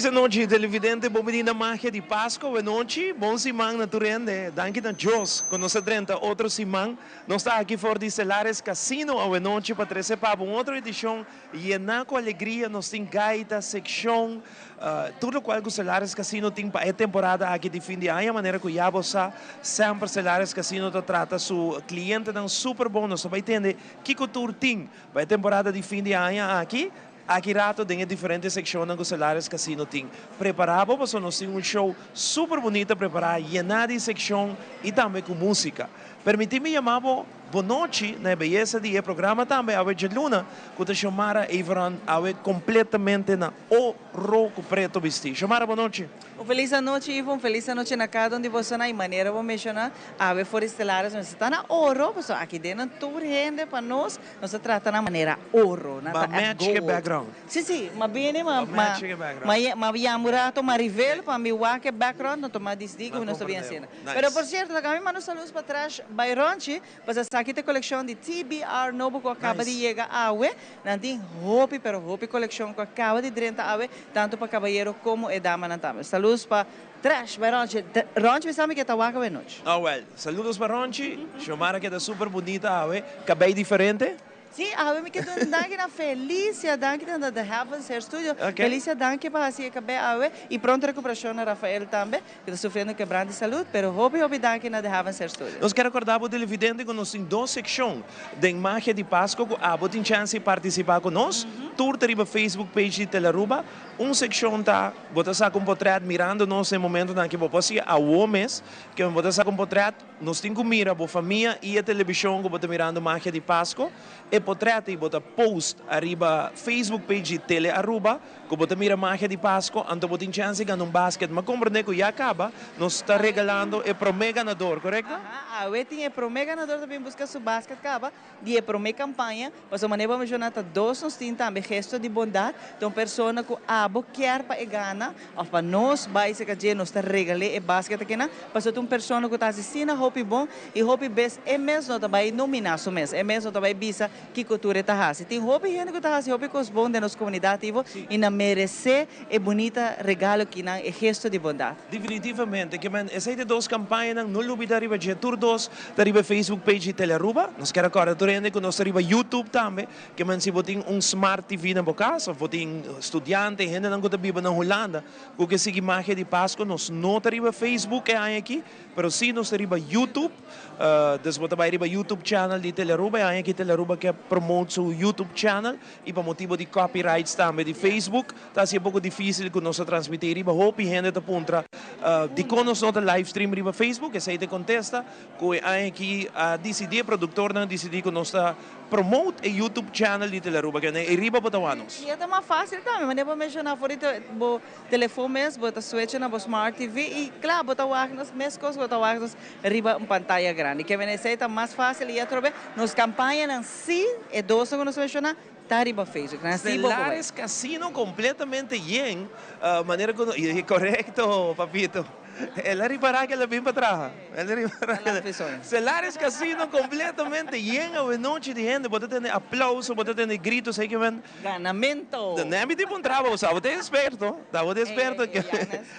Anochi, televidente, bon bini na Magia di Pasco. Bon nochi, bon siman na tur hende. Danki na Dios cu nos a drenta otro siman. Nos ta aki for di Celares Casino awe nochi pa trece pa bo un otro edicion yena cu alegria. Nos tin gaita, seccion, tur locual cu Celares Casino tin pa e temporada aki di fin di aña. Manera cu ya bo sa, semper Celares Casino ta trata su clientenan super bon. Nos ta bay tende kico tur tin pa e temporada di fin di aña aki. Aki rato den e diferente seccionnan cu Celares Casino tin prepara bo, pasobra nos tin un show super bunita prepara, yena di seccion y tambe cu musica. Permiti mi yama bo bonochi na e beyesa di e programa tambe awe djaluna cu ta Xiomara Everon awe completamente na oro cu preto bisti. Xiomara, bonochi. Un felis anochi, Ivo, un felis anochi na cada un di bosonan y manera bo menciona awe for di Celares mester ta na oro pasobra aki den nan tur hende pa nos. Nos ta trata nan manera oro, nan ta echt match ke gold. Background. Si, si, m'a bini, Ma ma, ma, match ke background. ma, ma yama un rato, m'a rivel pa mi wak e background, anto m'a disdi Ma ku nos ta bin comprende. asina. Pero Nice. por cierto, laga mi manda un saludos pa Trash by Ronchi, pasobra esaki ta e coleccion di TBR nobo ku a caba di Nice. yega awe. Nan tin hopi, pero hopi coleccion ku a caba di drenta awe, tanto pa cabayero como e damanan tambe. Saludos pa Trash by Ronchi. Ronchi bisa mi ke ta wak awe nochi. Ah wel, saludos pa Ronchi, Xiomara keda super bunita awe, cabey diferente. Sí, awe mi ke duna danki na Felicia, danki na The Heavens Hair Studio. Ok. Felicia danki pa haci e cabey awe y pronto recuperacion na Rafael tambe, cu ta sufriendo quebrant di salud, pero hopi hopi danki na The Heavens Hair Studio. Nos kier recorda bo televidente cu nos tin dos seccion den Magia di Pasco cu abo tin chance di participa cu nos, tur ta riba Facebook page di Telearuba. Un seccion ta, bo ta saca un potret mirando nos den momentonan ki bo por haci awo mes, ke bo ta saca un potret, nos tin cu mira bo famia y e television cu bo ta mirando Magia di Pasco, e potret ey bo ta post ariba Facebook page di Tele Aruba cu bo ta mira Magia di Pasco, anto bo tin chance di gana un basket. M'a comprende cu ya caba nos ta regalando e prome ganador, corecto? Aha, awe tin e prome ganador ta bin busca su basket caba. Di e promé kampaña, pasobra manera bo a menshoná ta dos nos tin tambe gesto di bondat, ta un persona ku abo kier pa e gana òf pa nos bai serka dje nos ta regal'é e basket akinan, pasobra ta un persona ku ta hasi asina hopi bon i hopi bes e mes no ta bai nominá su mes, e mes no ta bai bisa kiko tur e ta hasi. Tin hopi hende ku ta hasi hopi kos bon den nos komunidat Ivo i nan meresé e bunita regalo akinan, e gesto di bondat. Definitivamente, ke men esei ta dos kampañanan, no lubida riba dje, tur dos ta riba e Facebook page di Telearuba. Nos kier a kòrda tur hende ku nos ta riba YouTube tambe, ke men si bo tin un smart TV na bo kas òf bo tin studiante, hendenan ku ta biba na Hulanda ku ke sigui Magia di Pasco, nos no ta riba Facebook e aña aki, pero si nos ta riba YouTube. Dus bo ta bai riba YouTube channel di Telearuba, e aña aki Telearuba ke promote su YouTube channel i pa motibo di copyrights tambe di Facebook, Ta hasi e poko dificil cu nos ta transmiti riba. Hopi hende ta puntra dicon nos no ta live stream riba Facebook. Esey ta e contesta cu e aña aki a dicidi, e productornan a dicidi cu nos ta promote e YouTube channel di Telearuba. Kende ey riba bo ta wak nos. I e ta mas facil tambe, manera bo menciona for di bo telefon mes, bo ta switcha na bo smart TV y cla bo ta wak nos mescos cu bo ta wak nos riba un pantaya grandi. Kende esey ta mas facil y atrobe nos campañanan si e dosnan cu nos a menciona ta riba Facebook. Nan si bo por bai. Stellares Casino completamente yen, manera cu no, y corecto papito, el a ripara cu el a bin pa traha, el a ripara cu el a, Stellares Casino completamente yen awenochi di hende, bo ta tende aplauso, bo ta tende gritos, hey kimen. Ganamento! Nan mi tin puntra bo, bo ta experto, ta bo ta experto,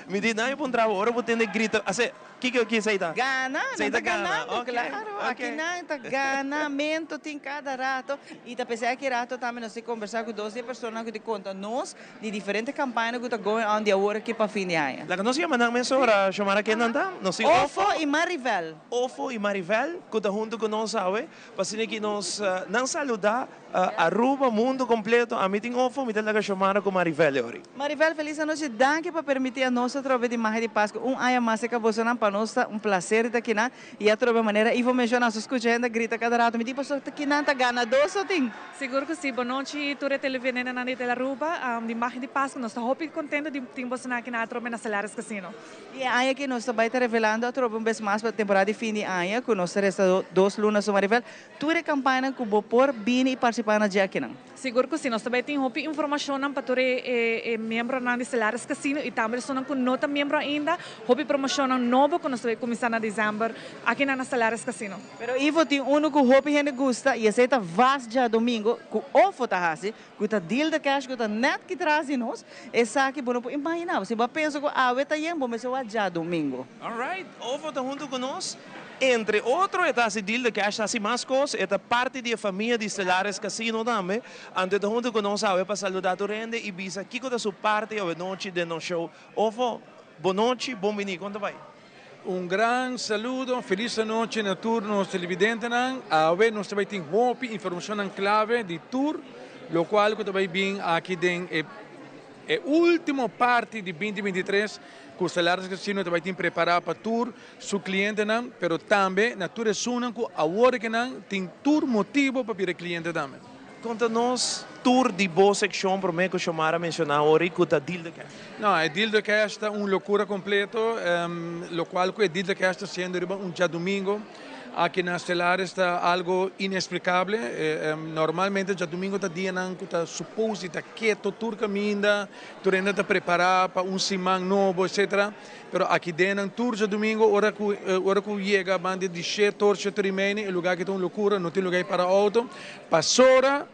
mi di nan mi puntra bo, ora bo tende grito, ase. Kiko ki esei ta? Gana, nan ta ganando, claro. Aki nan ta ganamento tin cada rato. Y ta pesey aki rato tambe nos tin conversa cu dos di e personanan cu tin conta nos di diferente campañanan cu ta going on di awor aki pa fin di aña. Laga nos yama nan mesora, Xiomara, ken nan ta? Nos tin Ofo y Marivel. Ofo y Marivel cu ta hunto cu nos awe. Pa asina ki nos nan saluda Aruba, mundo completo. Ami tin Ofo, mi ta laga Xiomara cu Marivel e ori. Marivel, feliz anochi. Danki pa permiti a nos atrobe di Magia di Pascu un aña mas serka bosonan. Pa nos ta un placer di ta kinan. Y atrobe manera Ivo menciona, su scucha hende grita cada rato. Mi di pasobra ta kinan ta ganador so tin. Sigur cu si. Bonochi tur e televidentenan di Telearuba di Magia di Pascu. Nos ta hopi contento di tin bosonan akinan atrobe na Celares Casino. Y e aña aki nos ta bai ta revelando atrobe un bes mas pa temporada di fin di aña ku nos ta resta dos luna so Maribel. Tur e kampañanan ku bo por bini i partisipá na dje akinan. Sigur ku si, nos ta bai tin hopi informashonnan pa tur e e miembronan di Stellaris Casino i tambe esunnan ku no ta miembro ainda, hopi promoshonnan nobo ku nos ta bai kuminsá na desèmber akinan na Stellaris Casino. Pero Ivo tin unu ku hopi hende gusta i esei ta vas djadomingo ku Ofo ta hasi, ku ta deal the cash ku ta nèt ki tras di nos, esaki bo no por imaginá bo. Si bo a pensa ku awe ta yen, bo mester wak djadomingo. Alright, Ofo ta huntu ku nos. Entre otro e ta hasi deal the cash, ta hasi mas kos, e ta parti di e famia di Stellaris Casino tambe. Anto e ta huntu ku nos awe pa saluda tur hende i bisa kiko ta su parti awe nochi den nos show. Ofo, bo nochi, bon bini, kon ta bai? Un gran saludo, felis anochi na tur nos televidentenan. Awe nos ta bai tin hopi informashonnan klave di tur lokual ku ta bai bin aki den e e ultimo parti di binti binti tres ku Stellaris Casino ta bai tin prepará pa tur su klientenan, pero tambe na tur esunnan ku awor ke nan tin tur motibo pa bira kliente tambe. Konta nos tur di bo sekshon promé ku Xiomara menshoná ori ku ta Deal the Cash. No, e Deal the Cash ta un lokura kompleto, lokual ku e Deal the Cash ta hasiendo riba un djadumingo aki na Stellaris ta algo inesplikable. Normalmente djadumingo ta dianan ku ta supos di ta keto tur kaminda, tur hende ta prepará pa un siman nobo etcetera. Pero aki den nan tur djadumingo ora ku ora ku yega banda di shete or shete or i meini e lugar aki ta un lokura, no tin lugar para outo. Pasora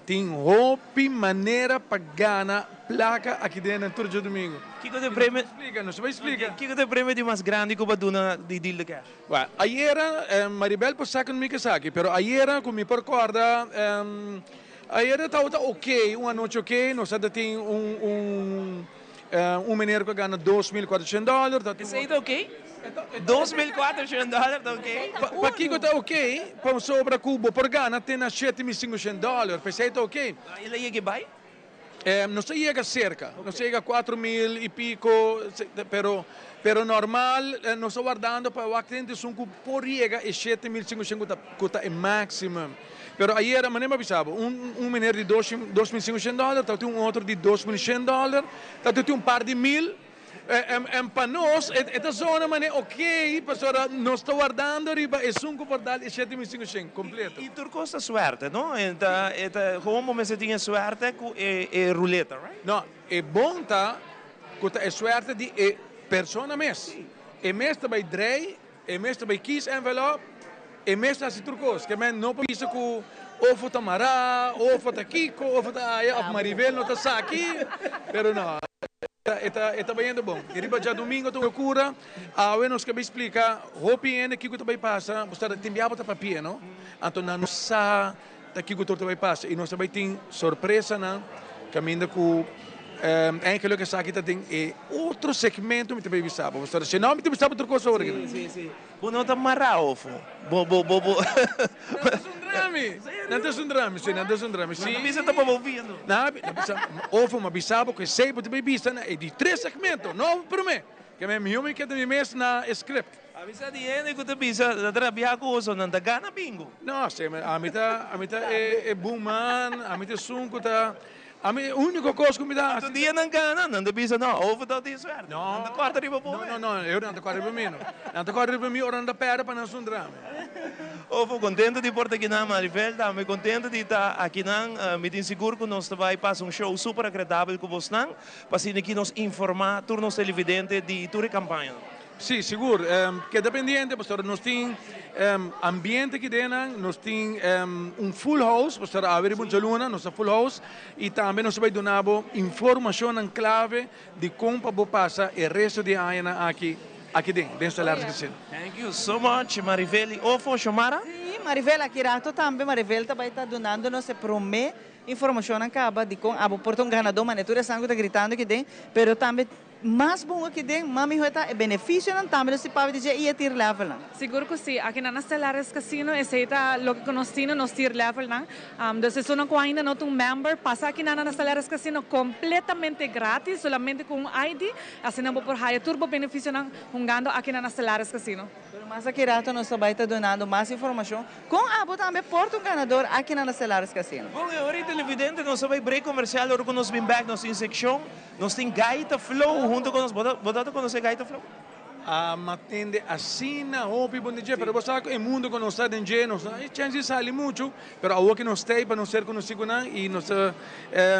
tin hopi manera pa gana plaka aki den nan tur djadumingo. Kiko ta e premio? Splika, nos ta bai splika. Kiko ta e premio di mas grandi ku bo a duna di Deal the Cash? Well, ayera, Maribel por sa ku no mi ke esaki, pero ayera ku mi por kòrda, ayera tabata oke, un anochi oke, nos a ta tin un un. Un meneer ku a gana 2400 dòler ta tin. Esei ta okey? 2400 dòler ta okey? Pakiko ta okey? Pasobra ku bo por gana te na 7500 dòler, p'esei ta okey. El a yega bai? Nos ta yega serka, nos ta yega 4000 i piko, pero pero normal nos ta wardando pa wak tende esun ku por yega e 7500 ku ta e maximum. Pero ayera, manera mi a bisa bo, un un meneer di dos dos mil sinkoshen dòler, tabatin un otro di 2100 dòler, tabatin un par di mil. En en pa nos e e ta zona manera okey, pasobra nos ta wardando riba esun ku por dal e 7500 kompleto. I tur kos ta suerte, no? E ta e ta gewoon bo mester tin e suerte ku e e ruleta, right? No, e bon ta ku ta e suerte di e persona mes. E mes ta bai drei. E mes ta bay kies envelop, e mes ta haci tur cos. Ke men no por bisa cu ofo ta mara, ofo ta kico, ofo ta aya of Maribel no ta sa aki, pero no, e ta e ta bayendo bon. Y riba djadomingo ta un locura, awe nos ke bay splica hopi hende kico ta bay pasa, bo sa tin bia bo ta papia no, anto nan no sa ta kico tur ta bay pasa y nos ta bay tin sorpresanan caminda cu eigenlijk esaki ta den e otro segmento mi ta bay bisa bo pasobra si no mi ta bisa bo otro cos awor aki. Si si bo no ta mara ofo bo bo bo bo. Nan ta sundra mi nan ta sundra mi si nan ta sundra mi si. Nan ta bisa ta pa bo viendo. Nan a bisa ofo mi a bisa bo cu esey bo ta bay bisa na e di tres segmento no prome ke mi miho mi keda mi mes na e script. A bisa di hende ku ta bisa ta trabia ku oso nan ta gana bingo. No, si, ami ta, ami ta e, e buman, ami ta esun ku ta, ami e úniko kos ku mi ta hasi. Anto dia nan gana, nan ta bisa no, over ta tin suerte. No. Nan ta kòrta riba bo mes. No, no, no, eu nan ta kòrta riba mi no. Nan ta kòrta riba mi ora nan ta pèrdè pa nan sundra mi. Over kontento di por ta akinan, Maribel tambe kontento di ta akinan. Mi tin sigur ku nos ta bai pasa un show super agradabel ku bosnan, pa asina aki nos informá tur nos televidente di tur e kampañanan. Sí, sigur. Keda pendiente pasobra nos tin ambiente aki dennan, nos tin un full house, pasobra awe riba un djaluna nos ta full house y tambe nos ta bay duna bo informacionnan clave di con pa bo pasa e resto di e añanan aki aki den, den Stellaris Casino. Thank you so much Mariveli Ofo Xiomara. Sí, Marivel, aki rato tambe Marivel ta bay ta dunando nos e prome informacionnan caba di con abo por ta un ganador, mane tur esnan cu ta gritando aki den, pero tambe. Mas bon aki den, mami hoy ta e beneficionan tambe nos tin pabia di dje y e tier levelnan. Sigur cu si. Aki nan na Stellaris Casino esey ta loke cu nos tin, nos tier levelnan. Dus esunnan cu ainda no ta un member, pasa aki nan na Stellaris Casino completamente gratis, solamente cu un ID. Asina bo por haya tur bo beneficionan hungando aki nan na Stellaris Casino. Pero mas aki rato nos ta bay ta dunando mas informacion con abo tambe por ta un ganador aki nan na Stellaris Casino. Bon, e ora televidente nos ta bay break comercial, ora cu nos bin bek nos tin seccion. Nos tin Gaita Flow hunto cu nos. Bo ta bo ta conoce Gaita Flow? A matende asina hopi bon di dje, pero bo sa ku e mundu ku nos ta den dje, nos no a chèns di sali muchu, pero awor ku nos ta ei pa nos ser konosí ku nan i nos ta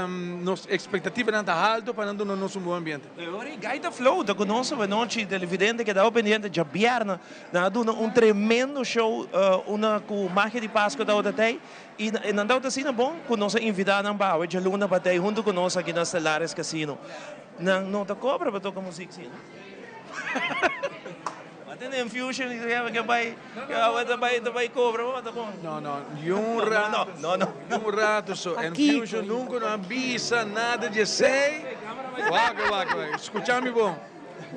nos ekspektativanan ta haltu pa nan duna nos un bon ambiente. E ora ei Gaita Flow ta ku nos awanochi, televidente keda awe pendiente djabièrnè nan a duna un tremendo show unda ku Magia di Pasco tabata tei i nan tabata asina bon ku nos a invitá nan pa awe djaluna pa tei huntu ku nos aki na Stellaris Casino. Nan no ta kobra pa toka muzik si no. Ba tene infusion y ke bai ke bai ta bai cobra bo ta bon. No no ni un rato no no ni un rato so infusion nunca no a bisa nada di esey wak wak wak scucha mi bon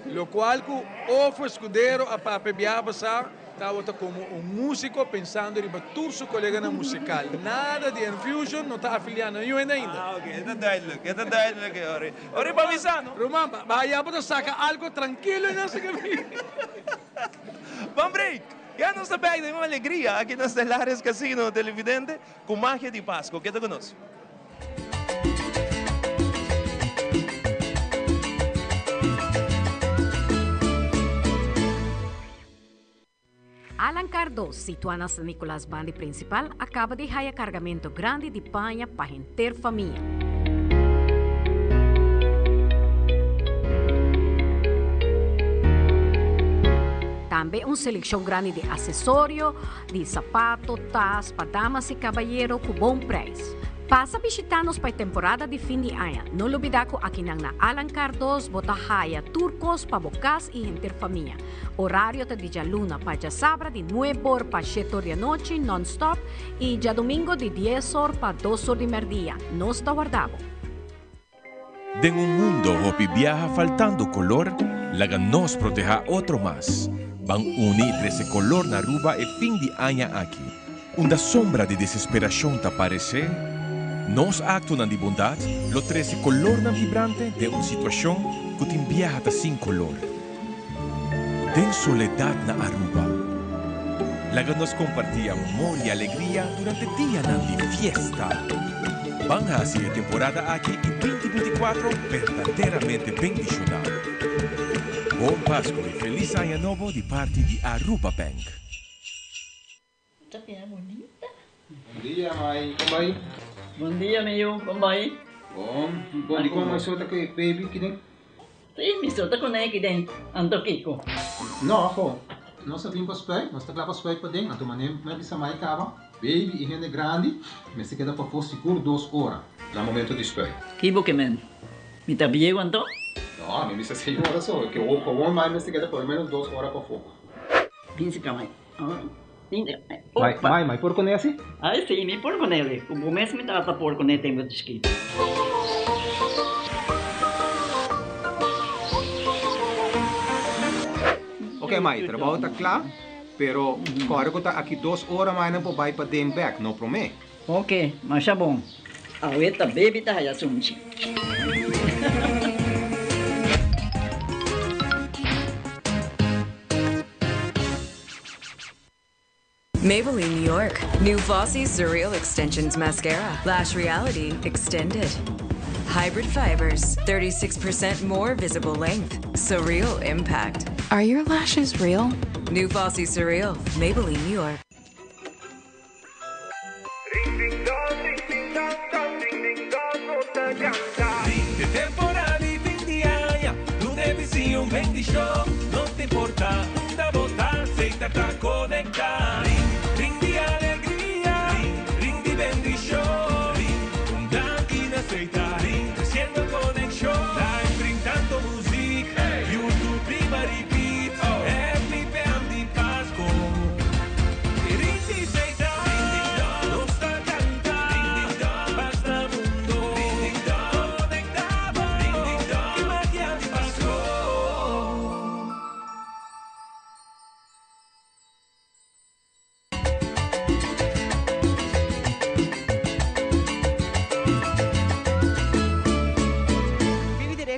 locual cu Ofo Escudero a papia bia pasa Tabata como un musico pensando riba tur su coleganan musical. Nada di Enfusion no ta afilia na UN ainda. Ah ok, e ta duidelijk, e ta duidelijk e ora. Ora pa mi sa no. Ruman, ba ya bo ta saca algo trankilo en ese camino. Ban break! Ya nos ta bek den un alegria aki na Stellaris Casino, televidente, cu magia di Pasco. Keda cu nos. Alan Cardoz, situa na San Nicolas bandi principal, a caba di haya cargamento grandi di paña pa henter famia. Tambe un seleccion grandi di accesorio, di sapato, tas pa damas y cabayero cu bon prijs. Pasa bishita nos pa e temporada di fin di aña. No lubida cu akinan na Alan Cardoz bo ta haya tur cos pa bo cas y henter famia. Orario ta di djaluna pa djasabra di nuebe or pa shete or di anochi non-stop y djadomingo di dies or pa dos or di merdia. Nos ta warda bo. Den un mundo hopi biaha faltando color, laga nos proteha otro mas. Ban uni y trece color na Aruba e fin di aña aki. Unda sombra di desesperacion ta parece, nos actonan di bondad lo trece colornan vibrante den un situacion cu tin biaha ta sin color. Den soledad na Aruba. Laga nos comparti amor y alegria durante dianan di fiesta. Ban haci e temporada aki y 2024 berdaderamente bendiciona. Bon Pasco y Feliz Aña Nobo di parti di Aruba Bank. Ta bira bunita. Bon dia mai, kon bai? Bon dia mi yu, kon bai? Bon, bon di kon mai so ta ku e baby kiden? Si, mi so ta kuné kiden, anto kiko? No, ho, nos a bin pa spuit, nos ta kla pa spuit paden, anto manera mi a bisa mai kaba, baby i hende grandi mester keda pafó sigur dos ora na momento di spuit. Ki bo ke men? Mi ta bieu anto? No, mi bisa señora so, ke gewoon mai mester keda por lo menos dos ora pafó. Binsi ka mai. Mai, mai, mai por kuné asi? Ai si, mi por kuné li. Ku bo mes mi tata por kuné tempu di chikitu. Ok mai, trabou ta kla, pero kòrda ku ta aki dos ora mai nan por bai paden bèk, no promé. Ok, masha bon. Awe ta baby ta haya sunchi. Maybelline New York, new Flossy Surreal Extensions Mascara, Lash Reality Extended. Hybrid fibers, 36% more visible length, surreal impact. Are your lashes real? New Flossy Surreal, Maybelline New York. Fin di temporada y fin di aña, duna e bisiña un bendicion. No ta importa unda bo ta, Setar ta conecta. Ring, ring di alegria, ring, ring di bendicion. Ring, un danki na Setar, ring, treciendo conexion. Live ring tanto muziek, YouTube riba repeat. Happy PM di Pasco.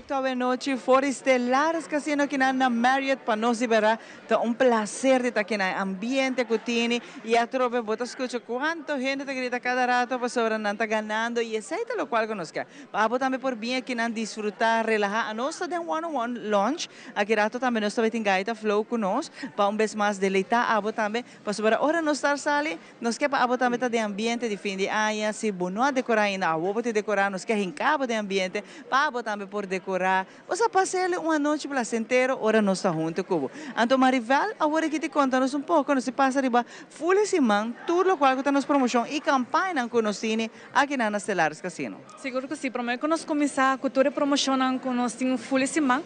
directo awenochi for di Stellaris Casino akinan na Marriott pa nos di berdad ta un placer di ta akinan e ambiente cu tini y atrobe bo ta scucha cuanto hende ta grita cada rato pasobra nan ta ganando y esey ta locual cu nos kier pa abo tambe por bin akinan disfruta relaha anos ta den One on One Lounge aki rato tambe nos ta bay tin Gaita Flow cu nos pa un bes mas deleita abo tambe pasobra ora nos tar sali Nos ke pa abo tambe ta den ambiente di fin di aña. Si bo no a dekorá ainda, awor bo tin dekorá. Nos ke hinká bo den ambiente pa abo tambe por dekorá. Bo sa pas'el un anochi placentero ora nos ta huntu ku bo. Anto Marivel awor aki tin konta nos un poko. Nos tin pasa riba ful e siman tur lokual ku ta nos promoshon i kampañanan ku nos tini akinan na Stellaris Casino. Sigur ku si. Promé ku nos kuminsá ku tur e promoshonnan ku nos tin ful e siman,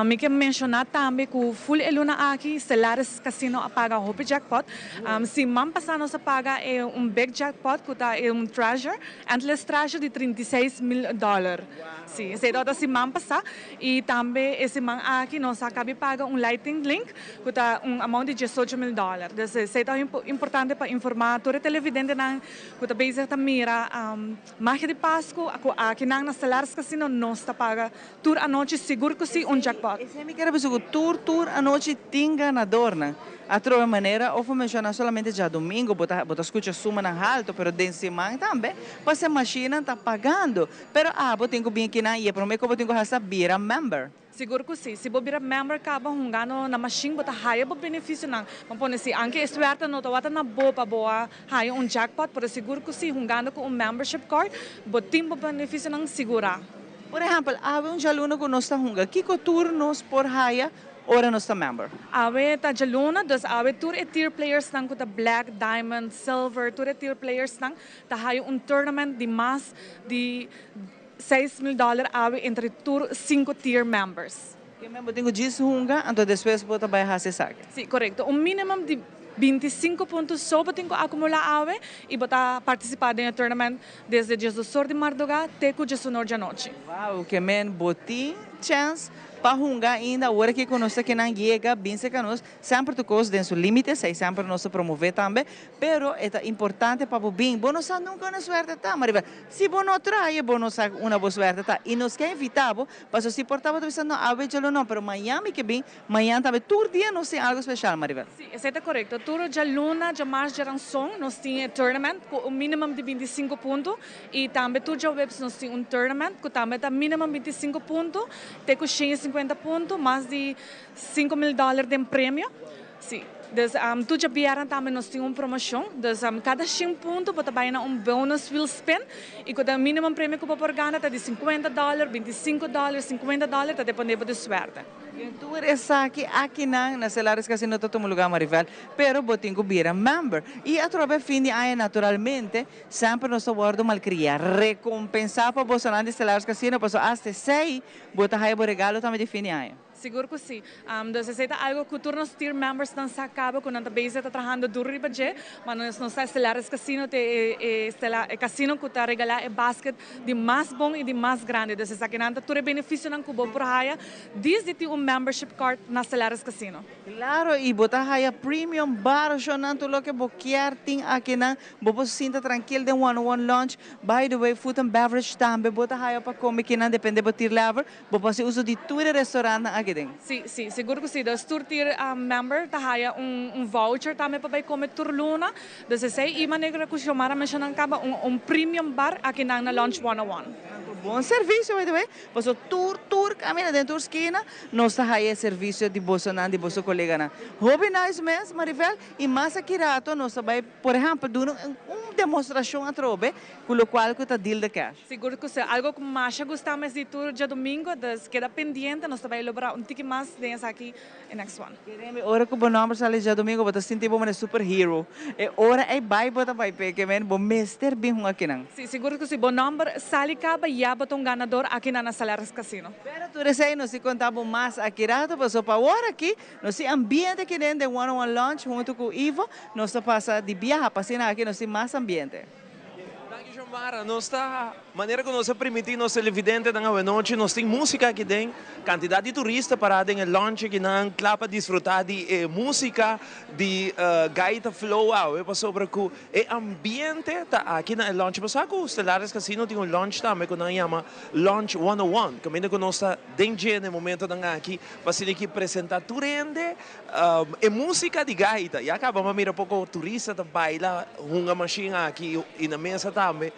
mi ke menshoná tambe ku ful e luna aki Stellaris Casino a paga hopi jackpot. Siman pasá nos a paga e un big jackpot ku ta e un treasure, endless treasure di 36 mil dòler. Si, esei tabata siman pasá. I tambe e siman aki nos a kabi paga un lightning link ku ta un amount di 18 mil dòler. Dus esei ta importante pa informá tur e televidentenan ku ta bezig ta mira Magia di Pasku, ku akinan na Stellaris Casino nos ta paga tur anochi sigur ku si un jackpot. Esei mi kier a bisa ku tur tur anochi tin ganadornan. Atrobe manera of bo menshoná solamente djadumingu bo ta bo ta skucha sumanan haltu pero den siman tambe pasobra mashinnan ta pagando. Pero abo tin ku bin akinan i e promé ku bo tin ku hasi ta bira member. Sigur ku si. Si bo bira member kaba hungando na mashin bo ta haya bo benefisionan. Bo pone si anke e suerte no tabata na bo pa bo a haya un jackpot, pero sigur ku si hungando ku un membership card bo tin bo benefisionan sigurá. Por ehèmpel, awe un djaluna ku nos ta hunga, kiko tur nos por haya ora nos ta member? Awe ta djaluna, dus awe tur e tier playersnan ku ta black, diamond, silver, tur e tier playersnan ta haya un tournament di mas di 6 mil dòler awe entre tur sinku tier members. Ke men bo tin ku djis hunga, anto despues bo ta bai hasi esaki. Si, korekto. Un minimum di 25 punto so bo tin ku akumulá awe i bo ta partisipá den e tournament desde 12 or di mardugá te ku 11 or di anochi. Wow, ke men bo tin chèns pa hunga ainda ora ku nos ta kinan yega bin serka nos, semper tur kos den su límite, esei semper nos ta promové tambe, pero e ta importante pa bo bin. Bo no sa nunka unda suerte ta, Maribel. Si bo no trae, bo no sa unda bo suerte ta. I nos ke invitá bo, pasobra si por ta bo ta bisa no, awe djalo no, pero mañan mi ke bin, mañan tambe. Tur dia nos tin algu spesial, Maribel. Si, esei ta korekto. Tur djaluna, djamars, djaranson nos tin e tournament ku un minimum di 25 punto i tambe tur djaweps nos tin un tournament ku tambe ta minimum 25 punto te ku 150 punto, mas di 5 mil dòler den premio. Si. Dus tur djabièrnè tambe nos tin un promoshon. Dus kada 100 punto bo ta bai na un bonus wheel spin i ku ta minimum premio ku bo por gana ta di 50 dòler, 25 dòler, 50 dòler, ta dependé bo di suerte. Tur esaki akinan na Stellaris Casino ta tuma lugá, Maribel, pero bo tin ku bira member. I atrobe fin di aña naturalmente semper nos ta wòrdu malkriá, rekompensá pa bosonan di Stellaris Casino, pasobra hasta esei bo ta haya bo regalo tambe di fin di aña. Sigur ku si. Dus esei ta algu ku tur nos tier members nan sa kaba ku nan ta bezig ta trahando duru riba dje, ma nos nos ta Stellaris Casino te e e e casino ku ta regalá e basket di mas bon i di mas grandi. Dus esakinan ta tur e benefisionan ku bo por haya desde tin un membership card na Stellaris Casino. Claro, i bo ta haya premium bar, shownan tur loke bo kier tin akinan, bo por sinta trankil den One One Lounge. By the way, food and beverage tambe bo ta haya pa kome kinan depende bo tier level. Bo por hasi uso di tur e restaurantnan aki den. Si, sigur ku si. Dus tur tier member ta haya un voucher tambe pa bai kome tur luna. Dus esei i manera ku Xiomara menshoná kaba un premium bar akinan na Lounge 101. Bon servisio, by the way. Pasobra tur tur kaminda den tur skina nos ta haya e servisio di bosonan, di boso koleganan. Hopi nice mes, Maribel. I mas aki rato nos ta bai, por ehèmpel, duna un demostrashon atrobe ku lokual ku ta deal the cash. Sigur ku si. Algu ku masha gusta mes di tur djadumingu, dus keda pendiente, nos ta bai lográ un tiki mas den esaki e next one. Keremi, ora ku bo nòmber sali djadumingu, bo ta sinti bo manera superhero. E ora ei bai bo ta bai p'e, men bo mester bin hunga akinan. Si, sigur ku si. Bo nòmber sali kaba, ya bo ta un ganador akinan na Stellaris Casino. Pero tur esei nos tin konta bo mas aki rato, pasobra pa awor aki nos tin ambiente aki den den One on One Lounge huntu ku Ivo. Nos ta pasa di biaha pa asina aki nos tin mas ambiente. Thank you. Mara, nos ta, manera ku nos a primintí nos televidentenan awenochi, nos tin músika aki den, kantidat di turista pará den e lounge akinan, kla pa disfrutá di e músika di Gaita Flow awe, pasobra ku e ambiente ta aki na e lounge. Bo sa ku Stellaris Casino tin un lounge tambe ku nan yama Lounge 101, kaminda ku nos ta den dje na e momentonan aki pa asina ki presentá tur hende E músika di gaita, ya kaba m'a mira poko turista ta baila hunga mashin aki i na mesa tambe.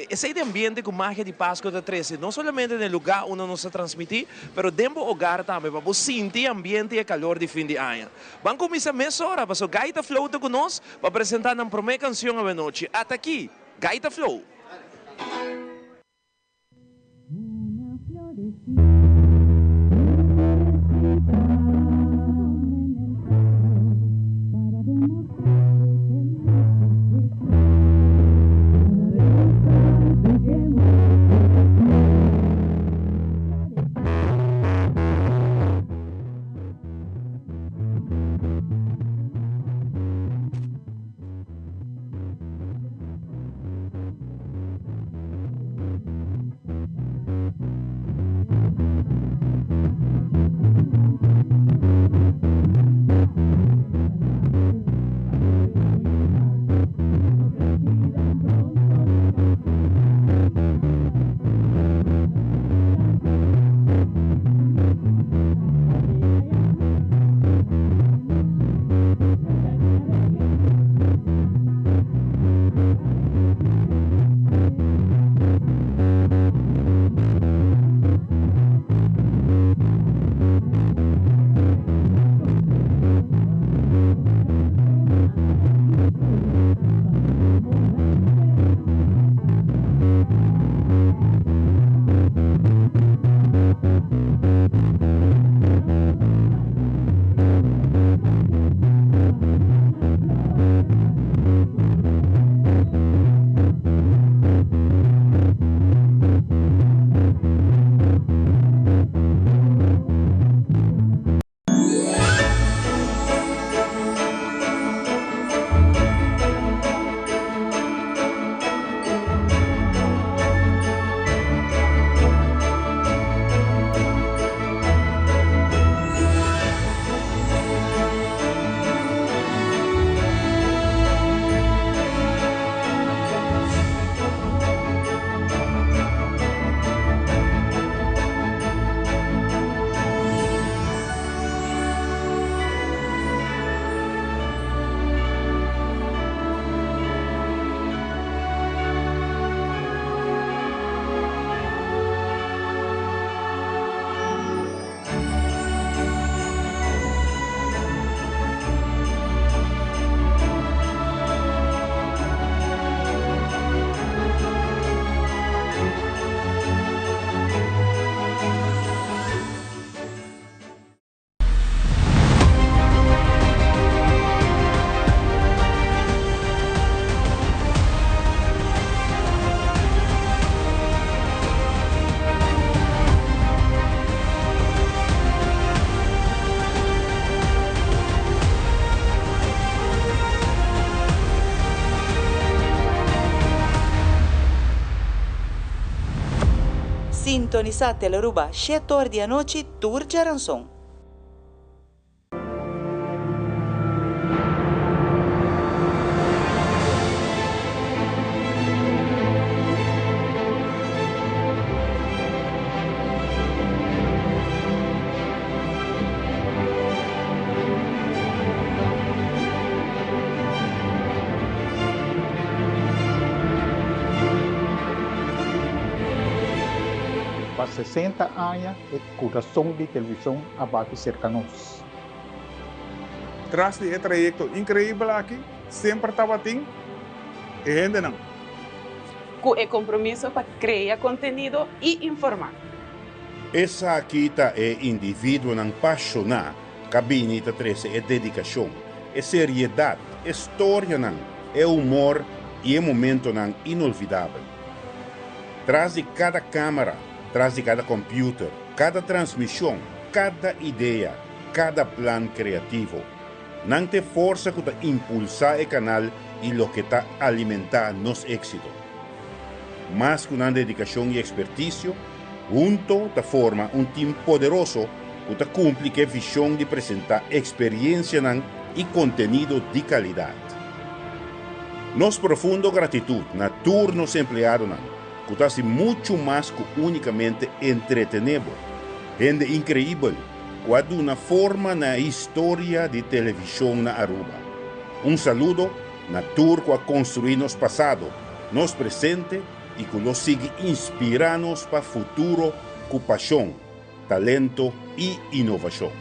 Esei ta e ambiente ku magia di Pasko ta trese, no solamente na e lugá unda nos ta transmití, pero den bo hogar tambe pa bo sinti e ambiente i e kalor di fin di aña. Ban kuminsá mesora, paso Gaita Flow ta ku nos pa presentá nan promé kansion awenochi. Ata aki, Gaita Flow! Sintonisa Telearuba shet'or di anochi tur djaranson. Pa 60 aña e kurason di televishon a bati serka nos. Tras di e trayekto inkreibel aki semper tabatin e hendenan. Ku e kompromiso pa krea kontenido i informá. Esaki ta e individuonan pashoná ka bini ta trese e dedikashon, e seriedat, e storianan, e humor i e momentonan inolvidabel. Tras di kada kámara, tras di kada kòmpiuter, kada transmishon, kada idea, kada plan kreativo. Nan ta e forsa ku ta impulsá e kanal i loke ta alimentá nos éksito. Mas cu nan dedicacion y experticio, hunto ta forma un team poderoso cu ta cumpli cu e vision di presenta experiencianan y contenido di calidad. Nos profundo gratitud na tur nos empleadonan cu ta haci mucho mas cu unicamente entretene bo. Hende increibel cu a duna forma na e historia di television na Aruba. Un saludo na tur cu a construi nos pasado, nos presente y cu lo sigui inspira nos pa futuro cu pasion, talento y innovacion.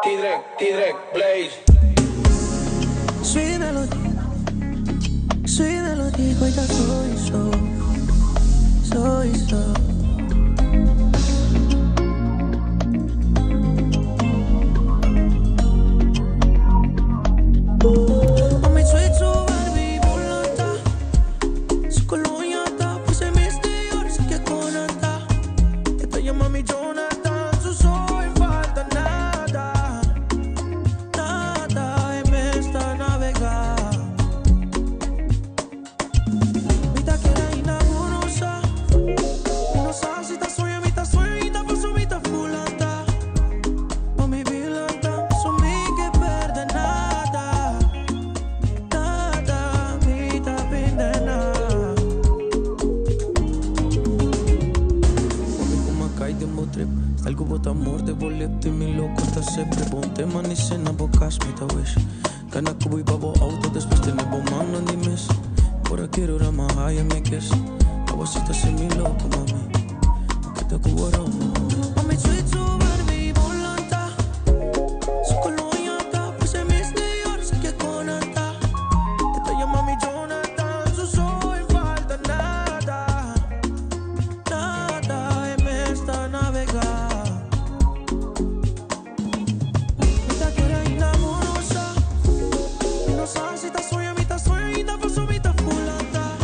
T-Drek, T-Drek, Blaze. Sweet melody, sweet melody, goita sowieso, sowieso. Mami sweet su Barbie bolata, su colonia ta, puse mis Dior, sé que conata. Esta llama mi Jonathan, su soy falta nada, nada en esta navega. Mita quiere inagurosa, no sabe si ta sueño, mita sueño, ta paso, mita fulanta. Mami vilanta, so mi que perde nada, nada, mita pindena. Mami kuma kai de mo trip, salgo bota amor de boleto y mi loco está sempre bom tema ni cena bocas mita wish. Gana cubo y babo auto después tiene bo man no ni mes. Ahora quiero rama high en mi kiss. Aguacita se mi loco mami. Que te cubo rama. Mami sweet su Barbie volanta. Su colonia ta, puse mis Dior, sé que conata. Esta llama mi Jonathan, su soy falta nada. Nada en esta navega. Mita quiere inamorosa. No sabe si ta sueño, mita sueño, ta paso, mita fulanta.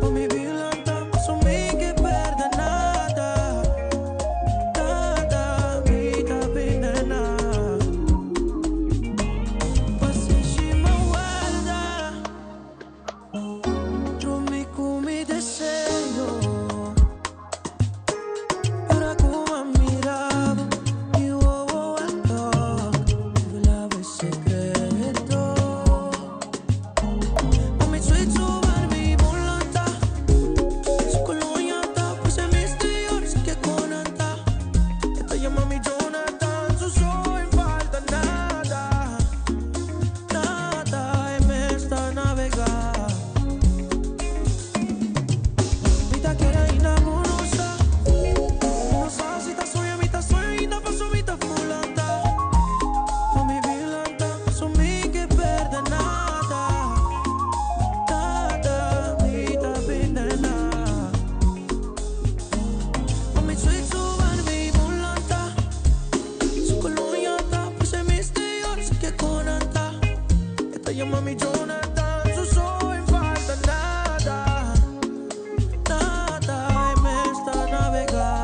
Mami vilanta, paso mi que perde nada. Nada, mita pindena. Pasensya mawarda. Drumi ku mi deseo. Ora kuma miraba y wo wo talk. Revelaba el secreto. Mami sweet su Barbie volanta. Su colonia ta, puse mis Dior, sé que conata. Esta llama mi Jonathan, su soy falta nada. Nada en esta navega. Mita quiere inagurosa. No sabe si ta sueño, mita sueño, ta paso, mita fulanta. Mami vilanta, paso mi que perde nada. Nada, mita pindena. Mami sweet su Barbie volanta. Su colonia ta, puse mis Dior, sé que conata. Esta llama mi Jonathan, su soy falta nada. Nada en esta navega.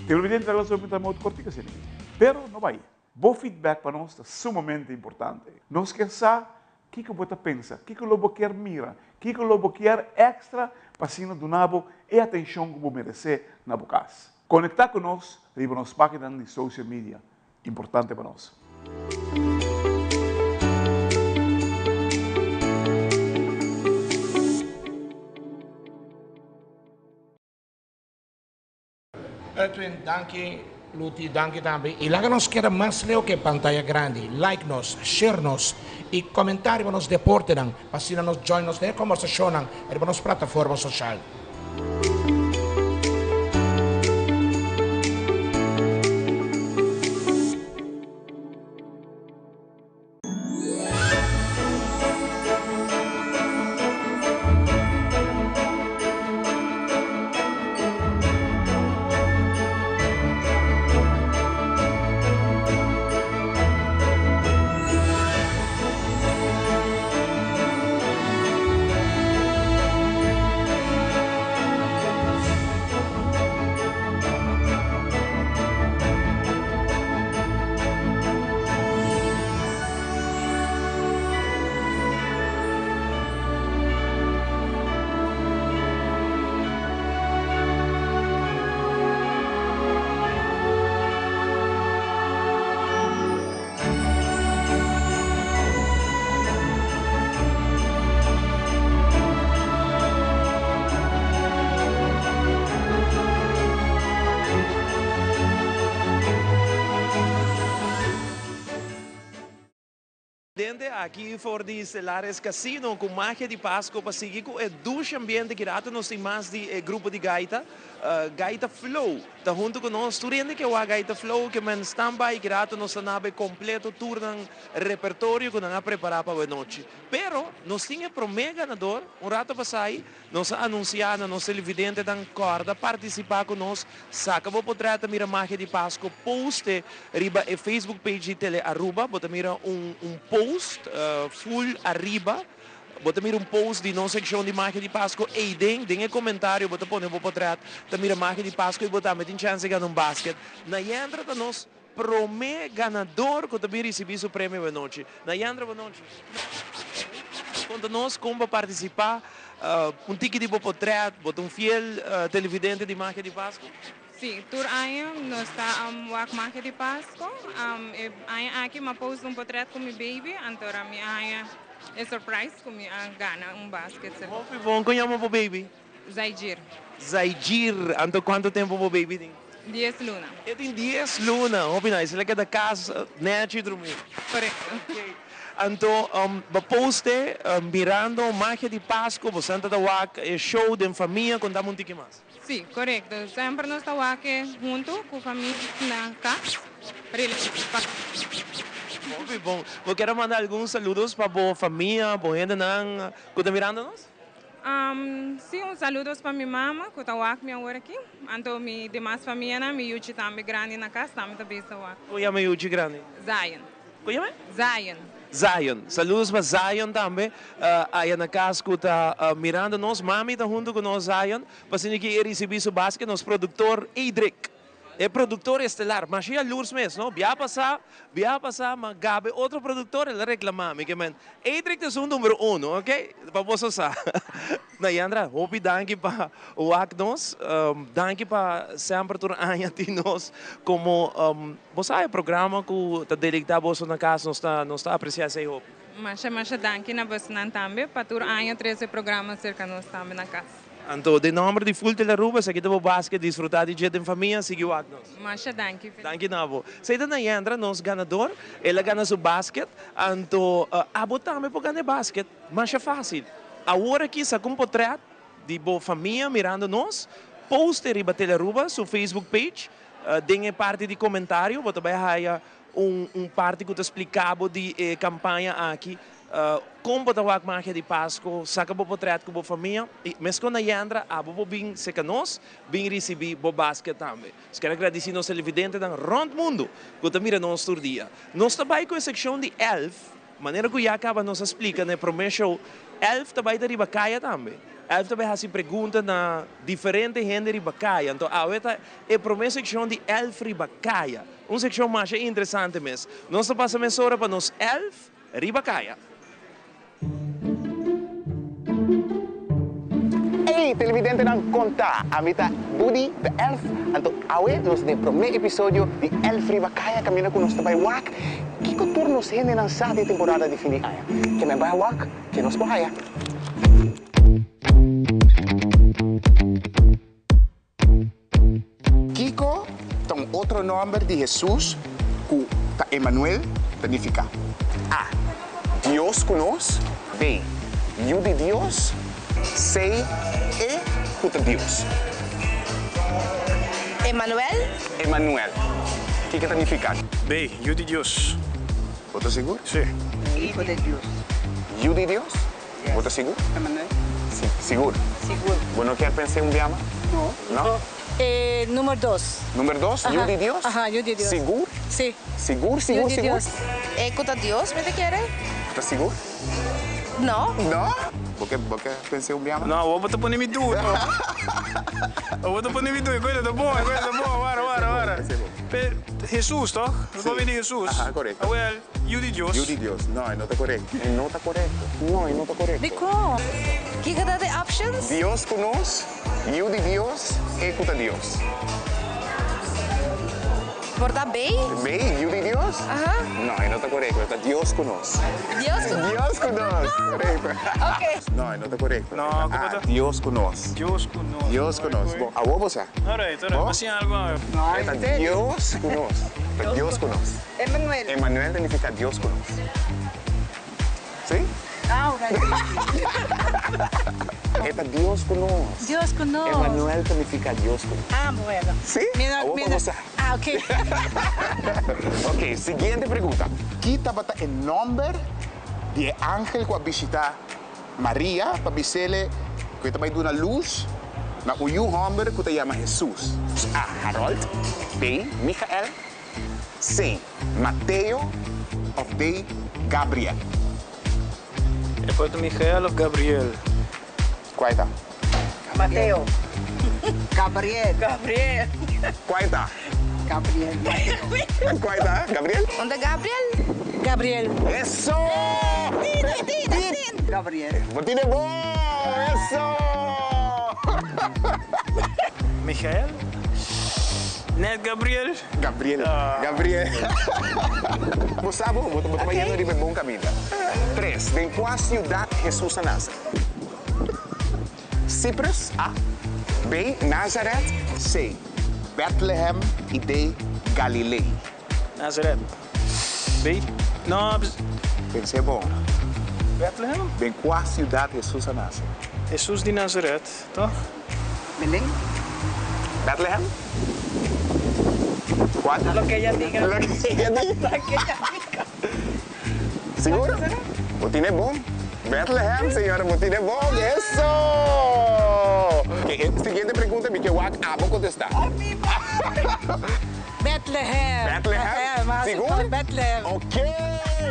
Televidente, nos ta un cortico asina. Pero no bay. Bo feedback pa nos ta sumamente importante. Nos kier sa kico bo ta pensa, kico lo bo kier mira, kico lo bo kier extra pa asina duna bo e atencion cu bo merece na bo cas. Conecta cu nos riba nos pagina di social media. Importante pa nos. Edwin, danki. Luti, danki tambe. Y laga nos keda mas leu ke pantaya grandi. Like nos, share nos y comenta riba nos deportenan pa asina nos join nos den e combersacionnan riba nos plataforma social. Dente aki for di Celares Casino cu magia di Pasco pa sigui cu e dushi ambiente ki rato nos tin mas di e grupo di gaita, Gaita Flow ta hunto cu nos. Tur hende ke wak Gaita Flow ke men stand by ki rato nos ta nabe completo tur nan repertorio cu nan a prepara pa awenochi. Pero nos tin e prome ganador un rato pasai Nos a anunsiá na nos televidentenan kòrda partisipá ku nos, saka bo potrèt ta mira Magia di Pasko, poste riba e Facebook page di Tele Aruba, bo ta mira un un post full ariba, bo ta mira un post di nos sekshon di Magia di Pasko, eiden den e komentario bo ta pone bo potrèt ta mira Magia di Pasko i bo tambe tin chèns di gana un basket. Nayendra ta nos Prome ganador cu ta bin ricibi su premio awenochi. Nayandra bonochi. Conta nos con bo participa, un tiki di bo potret, bo ta un fiel televidente di Magia di Pasco? Si, tur aña nos ta wak Magia di Pasco. E aña aki mi a post un potret cu mi baby, anto ora mi a haña e surprise cu mi a gana un basket. Hopi bon, con yama bo baby? Zaijir. Zaijir, anto cuanto tempo bo baby tin? Dies luna. E tin dies luna, hopi nice. El a keda cas nechi drumi. Correcto. Ok, anto bo poste mirando Magia di Pasco, bo santa ta wak e show den famia, contame un tiki mas. Si, correcto. Semper nos ta wak e hunto cu famia na cas. Hopi bon. Bo kier a manda algun saludos pa bo famia, bo hendenan cu ta mirando nos? Sí, un saludos pa mi mama ku ta wak mi awor aki. Anto mi demas famianan, mi yuchi tambe grandi na kas tambe ta bisa wak. Kon yama e yuchi grandi? Zion. Kon yama e? Zion. Zion. Saludos pa Zion tambe aya na kas ku ta mirando nos. Mami ta huntu ku nos Zion pa asina ki e risibi su basket. Nos produktor Edrick. E productor estelar, masha yalurs mes, no? Bia pasá, bia pasá, ma Gabe otro productor, el a reclamá mi ke men, Edric ta esun numero uno, ok? Pa boso sa. Nayandra, hopi danki pa wak nos, danki pa semper tur aña tin nos como, bo sa e programa ku ta deleitá boso na kas, nos ta, nos ta apresiá esei hopi. Masha, masha danki na bosonan tambe pa tur aña trese programa serka nos tambe na kas. Anto den nomber di Full Tele Aruba esaki ta bo basket disfruta di dje den famia sigui wak nos. Masha danki. Danki na bo. Esey ta Nayendra nos ganador el a gana su basket anto abo tambe por gana e basket masha facil awor aki saca un potret di bo famia mirando nos post e riba Tele Aruba su Facebook page den e parti di comentario bo ta bay haya un un parti cu ta splica bo di e campaña aki Kon bo ta wak magia di Pasko? Saka bo potret ku bo famia i meskos na Yendra abo bo bin seka nos bin risibí bo basket tambe. Nos kier a gradisí nos televidentenan rònt mundu ku ta mira nos tur dia. Nos ta bai ku e sekshon di Elf, manera ku ya kaba nos a splika na e promé show, Elf ta bai ta riba kaya tambe. Elf ta bai hasi pregunta na diferente hende riba kaya. Anto awe ta e promé sekshon di Elf riba kaya. Un sekshon masha interesante mes. Nos ta pasa mesora pa nos Elf. Riba kaya. Ey televidentenan kon ta? Ami ta Budi the Elf, anto awe nos den prome episodio di Elf Riba Kaya kaminda ku nos ta bai wak kiko tur nos hendenan sa di e temporada di fin di aña. Ke men bai a wak ke nos por haya. Kiko? otro nòmber di Hesus ku ta Emanuel ta nifiká? A. Dios ku nos. B. Yu di Dios. C. E ku ta Dios. Emanuel. Emanuel. Kiko ta nifiká? B. Yu di Dios. Bo ta sigur? Sí. Hijo de Dios. Yu di Dios? Bo ta sigur? Emanuel. Si, sigur? Sigur. Bo no kier pens'é un biama? No. No? E numero dos. Numero dos? Yu di Dios? Aha, yu di Dios. Sigur? Si. Sigur, sigur, Yu di sigur? Dios. E ku ta Dios mi ta kere? Bo ta sigur? No. No? Bo ke, bo ke pens'é un biama? No, awor bo ta pone mi duda. Awor bo ta pone mi duda. Koe ta bon, koe ta bon. Wara, wara, wara. Pe, Hesus, toch? Nos papia di Hesus. Aha, korekto. Awel, Yu di Dios. Yu di Dios. No, e no ta korekto. E no ta korekto. No, e no ta korekto. Dikon? Kiko ta de options? Dios ku nos, Yu di Dios, e ku ta Dios. Por ta B? B, Yu di Dios? Aha. No, e no ta korekto. E ta Dios ku nos. Dios ku nos? Dios ku nos, korekto. Ok. No, e no ta korekto. No, komo ta? A, Dios ku nos. Dios ku nos. Dios ku nos. Bon, awor bo sa. Alright, alright. Bo siña algu awe. E ta Dios ku nos. Ta Dios ku nos. Emanuel. Emanuel ta nifiká Dios ku nos. Sí? Ahora E ta Dios ku nos. Dios ku nos. Emanuel ta nifiká Dios ku nos. Ah, bueno. Sí? Awor pa bo sa. Ah, ok. Ok, siguiente pregunta. Ki tabata e nòmber di e angel ku a bishitá Maria pa bis'ele ku e ta bai duna lus na un yu hòmber ku ta yama Hesus? A. Harold. B. Michael. C. Mateo of D. Gabriel? E por ta Michael of Gabriel. Kua e ta? Mateo. Gabriel. Gabriel. Kua e ta? Gabriel. Mateo. Kua e ta? Gabriel? Unda Gabriel? Gabriel. Eso! Gabriel. Bo tine bon! Eso! Michael? Net Gabriel? Gabriel, Gabriel. Bo sa bo, bo ta bayendo riba e bon caminda. Tres, den cua ciudad Jesus a nace? Cyprus, A. B, Nazaret. C, Bethlehem y D, Galilei. Nazaret. B, no. Pens'é bon. Bethlehem? Den cua ciudad Jesus a nace? Jesus di Nazaret, toch? Belén. Bethlehem? Cuál? Lo que ella diga. Lo que ella diga. Lo que ella diga. Seguro? Bo tine bon. Bethlehem, señora, bo tine bon. Eso! Ok, e siguiente pregunta mi ke wak abo contesta. Bethlehem. Bethlehem? Sigur? Bethlehem. Ok,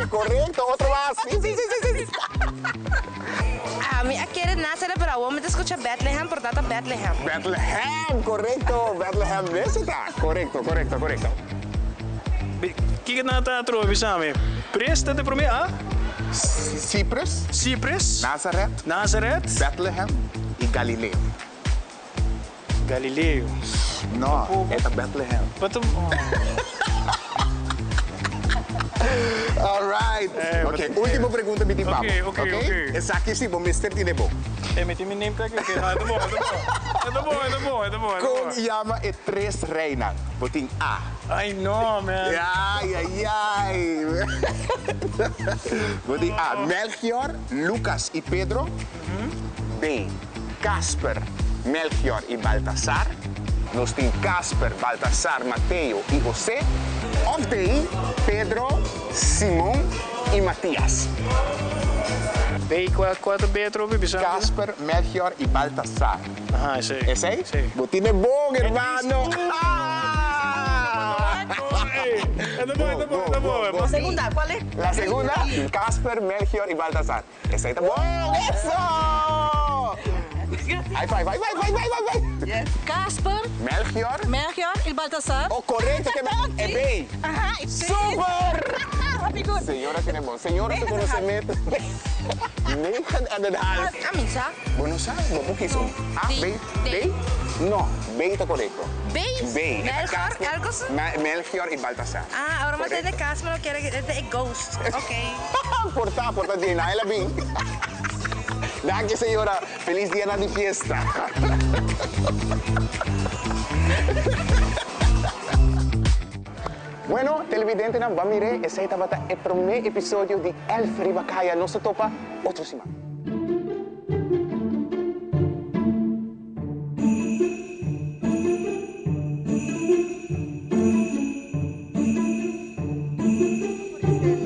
correcto. Otro mas. Sí, sí, sí, sí, sí. Ami a kere Nazareth pero awor mi ta scucha Bethlehem por ta ta Bethlehem. Bethlehem, correcto. Bethlehem mester ta. Correcto, correcto, correcto. Kiko nan ta atrobe bisa mi? Pres ta de prome a? Cyprus. Cyprus. Nazareth. Nazareth. Bethlehem y Galileo. Galileo. No, e ta Bethlehem. But All right. Ok, ultimo pregunta mi tin pa bo. Ok, ok, ok. Esaki si bo mester tine bo. E mi tin mi name tag aki. No, e ta bon, e ta bon. E ta bon, e ta bon, e ta bon. Kon yama e tres reinan? Bo tin A. Ay no, man. Ay, ay, ay. Bo tin A, Melchior, Lucas y Pedro. B, Casper, Melchior y Baltasar. Nos tin Casper, Baltasar, Mateo y José. Of D, Pedro, Simon y Matias. B, cua cua ta B atrobe bisa? Casper, Melchior y Baltasar. Aha, esey. Esey? Si. Bo tin e bon, hermano! E ta bon, e ta bon, e ta bon. La segunda, cual es? La segunda, Casper, Melchior y Baltasar. Esei ta bon! Eso! High five, high five, high five, high five! Yes. Casper. Melchior. Melchior y Baltasar. Oh, correcto, ke e bay. Aha. Super! Hopi good. Señora tiene bon. Señora ta conoce met negen en een half. A mi sa. Bo no sa? Bo por kies un. A, B, D? No, B ta correcto. B? B. Melchior, algo so? Melchior y Baltasar. Ah, ora mi tende Casper lo kere e ta e ghost. Ok. Por ta, por ta dje, na el a bin. Danki señora, feliz dianan di fiesta. Bueno, televidentenan, ban mir'é, esei tabata e promé episodio di Elf Riba Kaya. Nos ta topa otro siman.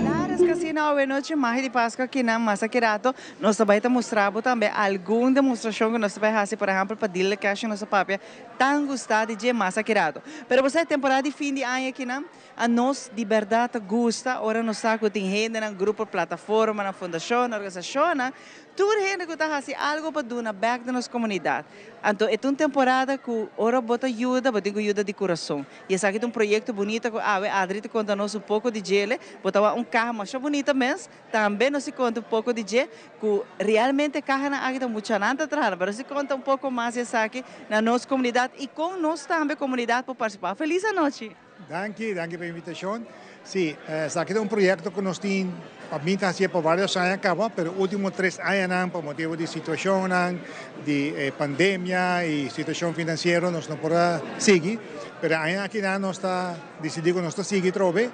Lares Casino awe nochi magia di Pascua akinan mas aki rato nos ta bai ta mustra bo tambe algun demostracion cu nos ta bai haci por ehempel pa deal de cash nos a papia tan gusta di dje mas aki rato. Pero bo sa e temporada di fin di aña akinan a nos di berdad ta gusta ora nos sa cu tin hendenan grupo plataformanan fundacionnan organisacionnan Tur hende ku ta hasi algu pa duna bèk den nos komunidat. Anto e ta un temporada ku ora bo ta yuda, bo tin ku yuda di kurason. I esaki ta un proyekto bunita ku awe Adri ta konta nos un poko di djele. Bo ta wak un kaha masha bunita mes. Tambe nos si konta un poko di dje ku realmente e kahanan aki ta muchanan ta traha. Pero si konta un poko mas di esaki na nos komunidat i kon nos tambe komunidat por partisipá. Felis anochi! Danki, danki pa e invitashon. Sí, esaki ta un proyekto ku nos tin pa bin ta hasié pa vários aña kaba, pero último tres añanan pa motibu di situashonnan di e pandemia i situashon finansiero nos no por a sigui, pero e aña akinan nos ta disidí ku nos ta sigui atrobe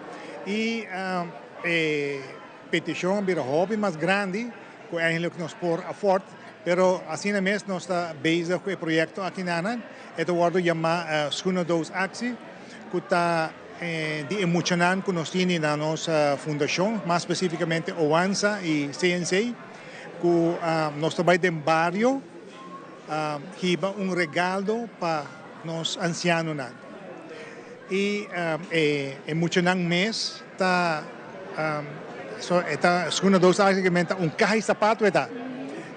i e petishon a bira hopi mas grandi ku eigenlijk nos por afòrt, pero asina mes nos ta bezig ku e proyekto akinanan. E ta wòrdu yamá Schoenendoos Actie, ku ta di e muchanan ku nos tini na nos fundashon, mas spesífikamente Oansa i CNC, ku nos ta bai den bario hiba un regaldo pa nos ansianonan. I e muchanan mes ta, e ta Schoenendoos Actie ta un kaha di sapato e ta,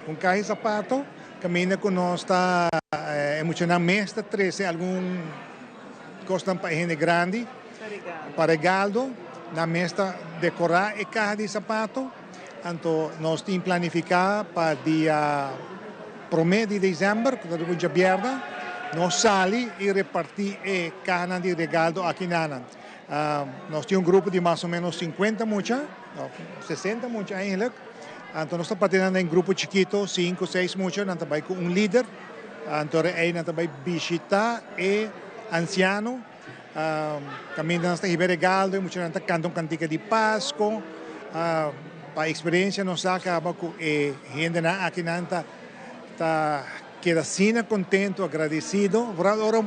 un kaha di sapato. Caminda cu nos ta e muchanan mes ta trece algun cosnan pa e hende grandi, pa regaldo. Nan mes ta decora e caha di zapato. Anto nos tin planifica pa dia prome di december, cu ta riba un djabièrnè, nos sali y reparti e cahanan di regaldo aki nanan. Nos tin un grupo di mas o menos cincuenta mucha, of sesenta mucha eigenlijk. Anto nos ta parti nan den grupo chikito, sinku, seis mucha, nan ta bai ku un lider. Anto ora ei nan ta bai bishita e ansiano, kaminda nan ta hiba e regalo, e muchanan ta kanta un kantika di Pasko. Pa eksperensia nos sa kaba ku e hendenan aki nan ta ta keda asina kontento, agradesido, vooral ora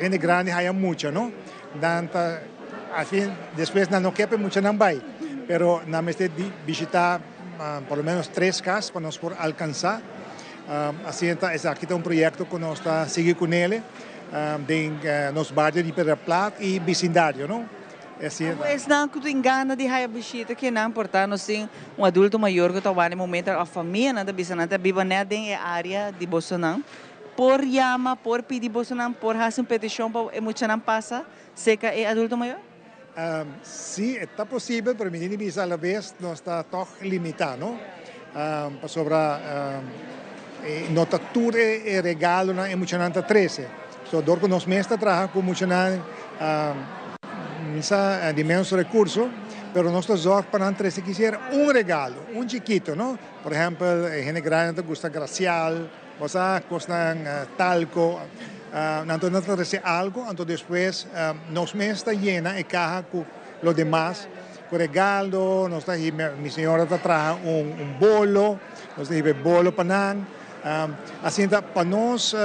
hende grandi haya mucha, no? Nan ta así, despues nan no ke pa e muchanan bai, pero nan mester di bishita por lo menos tres kas pa nos por alkansá. Asina ta, esaki ta un proyekto ku nos ta sigui kunele den nos bario di Piedra Plat i bisindario, no? Abo esnan ku tin gana di haya bishita kinan por ta nos tin un adulto mayor ku ta wak na e momento òf famianan ta bisa nan ta biba nèt den e área di bosonan por yama por pidi bosonan por hasi un petishon pa e muchanan pasa serka e adulto mayor? Sí e ta posibel pero mi tin di bisa alabes nos ta tòg limitá no pasobra no ta tur e regalonan e muchanan ta trese. So dor ku nos mes ta traha ku muchanan misa di menos rekurso, pero nos ta zòrg pa nan trese kisiera un regalo, un chikito, no? Por ehèmpel, e hende grandi ta gusta grasial, bo sa, kosnan talko, nan ta trese algu, anto despues nos mes ta yena e kaha ku lo demas, ku regalo, nos ta hiba, mi señora ta traha un bolo, nos ta hiba e bolo pa nan. Asina ta pa nos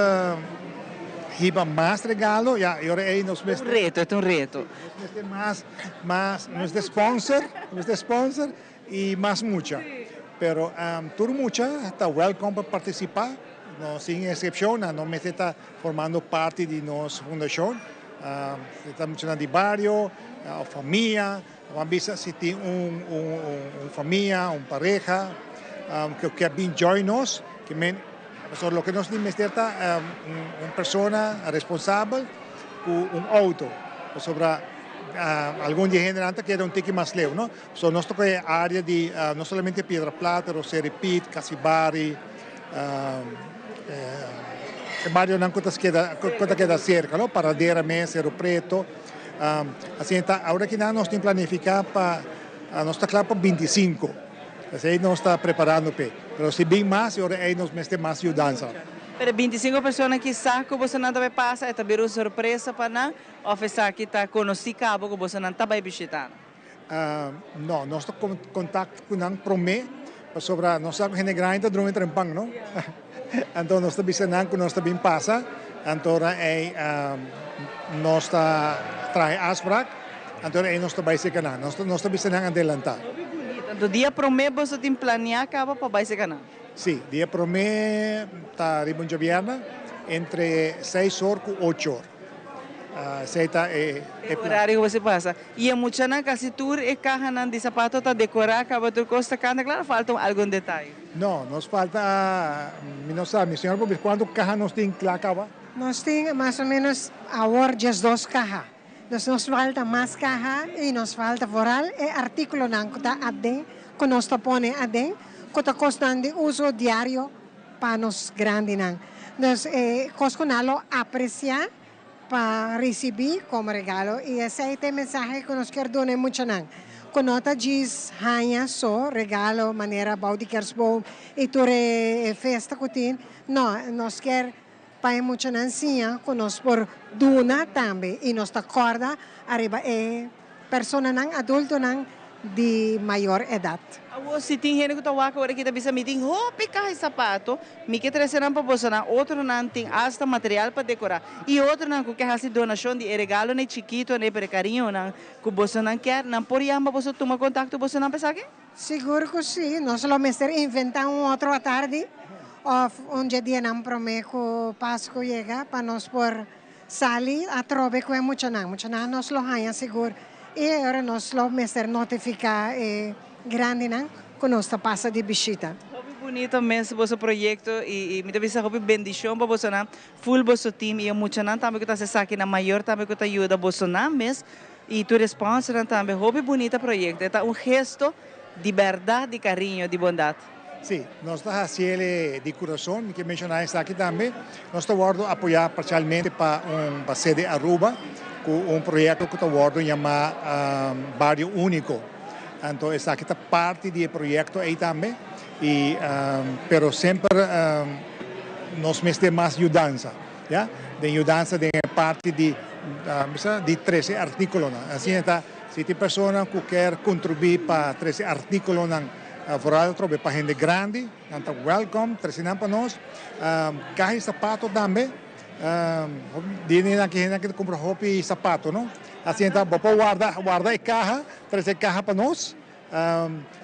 hiba mas regalo, ya, e ora ei nos mester. Un reto, e ta un reto. Nos mester mas, mas, nos mester sponsor, nos mester sponsor y mas mucha. Pero tur mucha ta welcome pa participa, no, sin excepcion, nan no mester ta formando parti di nos fundacion. Si ta muchanan di bario of famia, Bo a bisa si tin un un famia, un pareha ku ke bin join nos, ke men pasobra loke nos tin mester ta un persona responsabel ku un outo, pasobra algun di e hendenan ta keda un tiki mas leu, no? So nos ta kohe e área di no solamente Piedra Plat pero Seripit, Kasibari, e barionan ku ta keda ku ta keda serka, no? Paradera mes, Seru Preto. Asina ta, awor aki nan nos tin planifiká pa nos ta kla pa bintisinko. Esei nos ta preparando p'e. Pero si bin mas, e ora ei nos mester mas yudansa. Pero 25 persona ku sa ku bosonan ta bai pasa, e ta bira un sorpresa pa nan, òf esaki ta konosí kaba ku bosonan ta bai bishitá nan? No, nos ta kontakt ku nan promé, pasobra nos sa ku hende grandi ta drumi trempan, no? Anto nos ta bisa nan ku nos ta bin pasa, anto ora ei nos ta traha e afsprak, anto ora ei nos ta bai serka nan. Nos ta bisa nan adelantá. Hopi bunita. Anto dia promé boso tin planeá kaba pa bai serka nan? Sí, dia promé ta riba un djabièrnè entre seis or ku ocho or. Esei ta e E horario ku bo pasa. I e muchanan kasi tur e kahanan di sapato ta dekorá kaba tur kos ta kanta kla, falta un algun detaye? No, nos falta, mi no sa, mi señora por bisa kuantu kaha nos tin kla kaba? Nos tin mas o menos awor diesdos kaha. Dus nos falta mas kaha i nos falta vooral e artíkulonan ku ta aden, ku nos ta pone aden, ku ta kosnan di uso diario pa nos grandinan. Dus e kos ku nan lo apresiá pa risibí komo regalo i esei ta e mensahe ku nos kier duna e muchanan, ku no ta djis haña so regalo manera bou di kersboom i tur e festa ku tin, no, nos kier pa e muchanan siña ku nos por duna tambe i nos ta kòrda ariba e personanan adultonan di mayor edat. Awor si tin hende ku ta wak awor aki ta bisa mi tin hopi kaha di sapato, mi ke trese nan pa bosonan, otronan tin asta material pa dekorá i otronan ku ke hasi donashon di e regalonan chikitonan pero e kariñonan ku bosonan kier, nan por yama boso tuma kontakto bosonan pa esaki? Sigur ku si, nos lo mester inventá un otro atardi òf un dje dianan promé ku Pasku yega pa nos por Sali atrobe ku e muchanan. Muchanan nos lo haña sigur i e ora nos lo mester notifiká e grandinan ku nos ta pasa di bishita. Hopi bunito mes boso proyekto i mi ta bisa hopi bendishon pa bosonan, ful boso team i e muchanan tambe ku ta hasi esaki, nan mayor tambe ku ta yuda bosonan mes i tur e sponsornan tambe. Hopi bunita proyekto, e ta un gesto di bèrdat, di kariño, di bondat. Sí, nos ta hasiel e di kurason, mi ke menshoná esaki tambe. Nos ta wòrdu apoyá parsialmente pa un pa sede Aruba ku un proyekto ku ta wòrdu yamá Bario Úniko. Anto esaki ta parti di e proyekto ei tambe i pero semper nos mester mas yudansa, ya, den yudansa den e parti di bisa di trese artíkulonan. Asina ta si tin persona ku kier kontribuí pa trese artíkulonan. Vooral atrobe pa hende grandi, nan ta welcome, trece nan pa nos. Caha di sapato tambe, di hende ki ta cumpra hopi sapato no. Asina ta bo por warda warda e caha, trece e caha pa nos.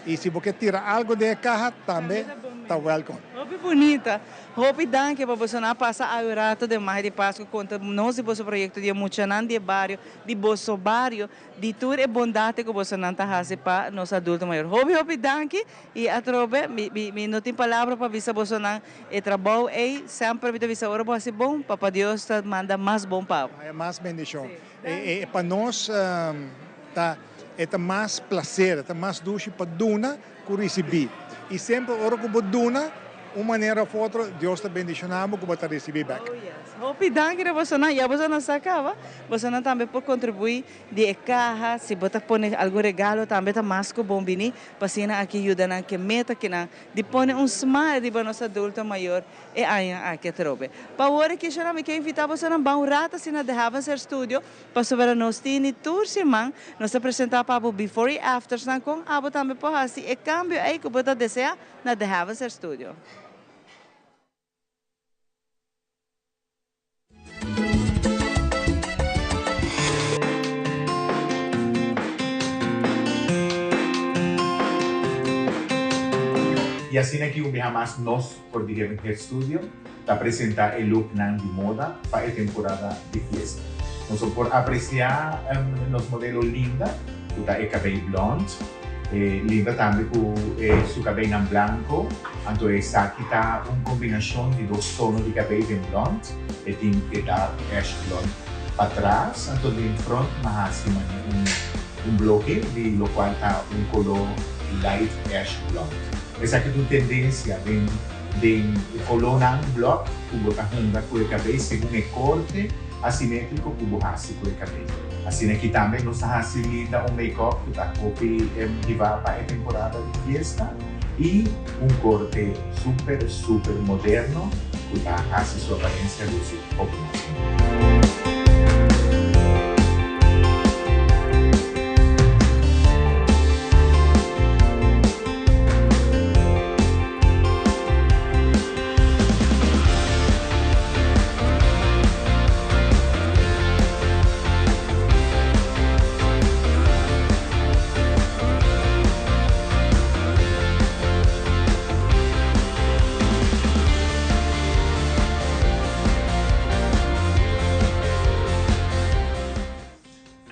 Y si bo ke tira algo den e caha tambe ta welcome. Hopi bunita. Hopi danki pa boso nan a pasa awe rato den Magia di Pascu conta nos di boso proyecto di e muchanan di e bario, di boso bario. Di tur e bondate ku bosonan ta hasi pa nos adulto mayor. Hopi hopi danki i atrobe mi mi no tin palabra pa bisa bosonan e trabou ei semper mi ta bisa ora bo hasi bon papa Dios ta manda mas bon pa bo. Haya mas bendishon. E e pa nos ta e ta mas plaser e ta mas dushi pa duna ku risibí. I semper ora ku bo duna un manera of otro Dios ta bendishoná bo ku bo ta risibí bèk. Oh yes. Hopi danki na bosonan. Ya bosonan sa kaba. Bosonan tambe por kontribuí di e kaha. Si bo ta pone algun regalo tambe ta mas ku bon bini pa asina aki yuda nan ke meta kinan di pone un smile riba nos adulto mayor e aña aki atrobe. Pa awor aki shona mi ke invitá bosonan ban un rato asina The Heavens Air Studio Pasobra nos tini tur siman, nos ta presentá pa bo before i aftersnan kon abo tambe por hasi e kambio ei ku bo ta deseá na The Havenser Studio. I asina ki un biaha mas nos for di Heaven Hair Studio ta presenta e looknan di moda pa e temporada di fiesta. Nos lo por aprecia nos modelo Linda cu ta e cabey blond, e Linda tambe cu e su cabeynan blanco, anto esaki ta un combinacion di dos tono di cabey den blond, e tin e dark ash blond patras, anto den front m'a haci mane un un bloke di locual ta un color light ash blond. Esaki ta un tendencia den Den e kolónan blòk ku bo ta hunga ku e kabei segun e korte asimétriko ku bo hasi ku e kabei. Asina aki tambe nos ta hasi linda un make-up ku ta hopi hibá pa e temporada di fiesta i un korte super super moderno ku. ku ta hasi su aparensia lusi hopi mas bunita.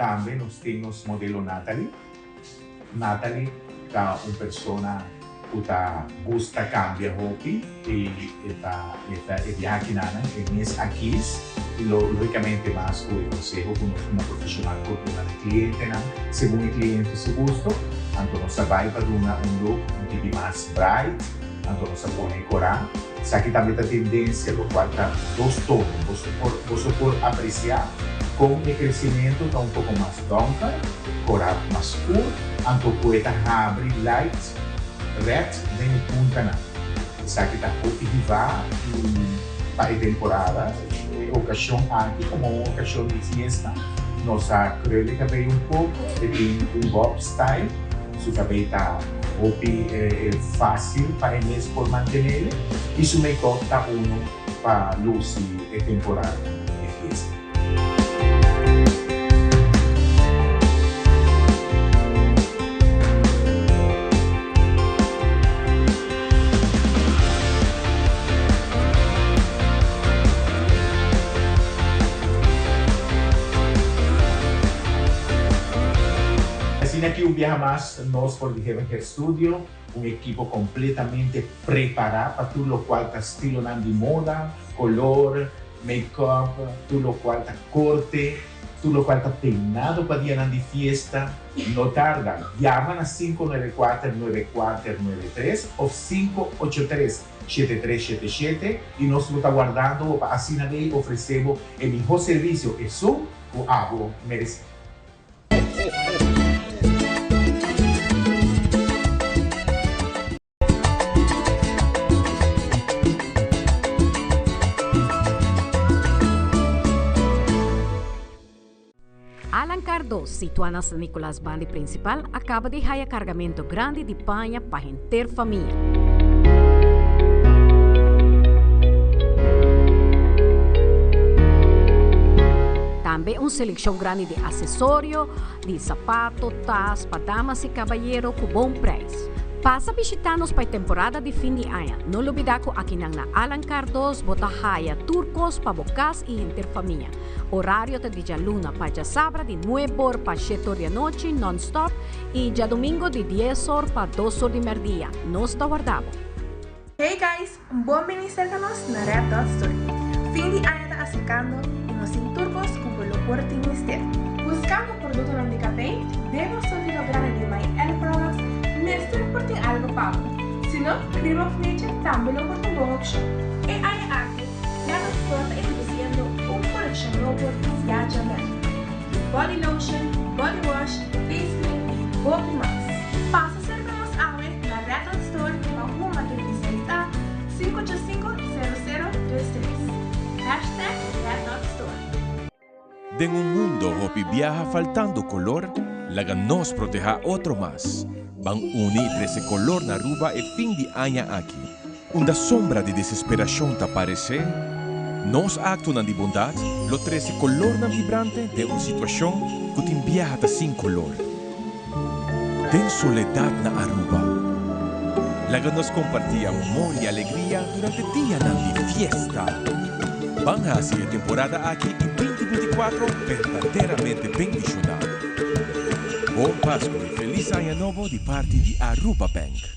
Tambe nos tin nos modelo Natalie. Natalie ta un persona ku ta gusta kambia hopi i e ta e ta e biaha kinanan e mes a kis i lo logicamente mas ku e konseho ku nos komo profeshonal por duna na e klientenan segun e kliente su gusto. Anto nos a bai pa duna un look un tiki mas bright, anto nos a pone e korá. Esaki tambe ta tendensia lokual ta dos tono. Boso por boso por apresiá kon e kresimentu ta un poko mas donker, korá mas skur, anto ku e ta habri light red den e puntanan. Esaki ta hopi hivá i pa e temporada, e okashon aki komo un okashon di fiesta, nos a krul e kabei un poko, e tin un bob style. Su kabei ta hopi fácil pa e mes por mantenele i su make-up ta unu pa luci e temporada di fiesta. Asina ki un biaha mas nos for di Heaven Hair Studio, un ekipo kompletamente prepará pa tur lokual ta stilonan di moda, kolor, make-up, tur lokual ta korte, tur lokual ta peinado pa dianan di fiesta. No tarda, yama na 594 9493 òf 583 7377 i nos lo ta wardando bo pa asina bay ofresé bo e mihó servisio, esun ku abo meresé. Alan Cardoz, situa na San Nicolas bandi principal, a caba di haya cargamento grandi di paña pa henter famia. Tambe un seleccion grandi di accesorio, di sapato, tas pa damas y cabayero cu bon prijs. Pasa bishita nos pa e temporada di fin di aña. No lubida cu akinan na Alan Cardoz bo ta haya tur cos pa bo cas y henter famia. Horario ta di djaluna pa djasabra di nuebe or pa shete or di anochi non-stop y djadomingo di dies or pa dos or di merdia. Nos ta warda bo. Hey guys! Bon bini serka nos na Red Dot Store. Fin di aña ta aserkando i nos tin tur kos ku bo lo por tin mester. Buskando produktonan di kabei den nos surtido grandi di My Elle Products mester por tin algu pa bo. Si no, Cream of Nature tambe lo por ta un bon opshon. E aña aki, Red Dot Store ta introdusiendo un kolekshon nobo di Yaja Men. Body lotion, body wash, face cream i hopi mas. Pasa serka nos awe na Red Dot Store pa huma 36 A, 585 0033. Hashtag Red Dot Store. Den un mundo hopi biaha faltando color, laga nos proteha otro mas. Ban uni y trece color na Aruba e fin di aña aki. Unda sombra di desesperacion ta parece, nos actonan di bondad lo trece colornan vibrante den un situacion cu tin biaha ta sin color. Den soledad na Aruba, laga nos comparti amor y alegria durante dianan di fiesta. Ban haci e temporada aki di 2024 berdaderamente bendiciona. Bon Pascu y Feliz Aña Nobo di parti di Aruba Bank.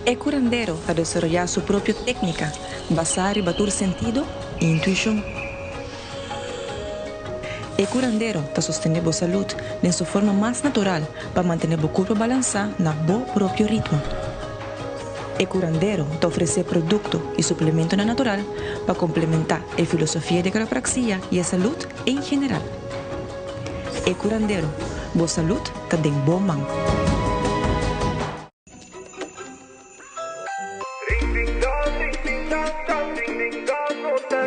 E curandero ta desaroyá su propio técnica basá riba tur sentido i intuishon. E curandero ta sostené bo salud den su forma mas natural pa mantené bo curpa balansá na bo propio ritmo. E curandero ta ofresé producto i suplementonan natural pa complementá e filosofia di quiropraxia i e salud en general. E curandero, bo salud ta den bo man.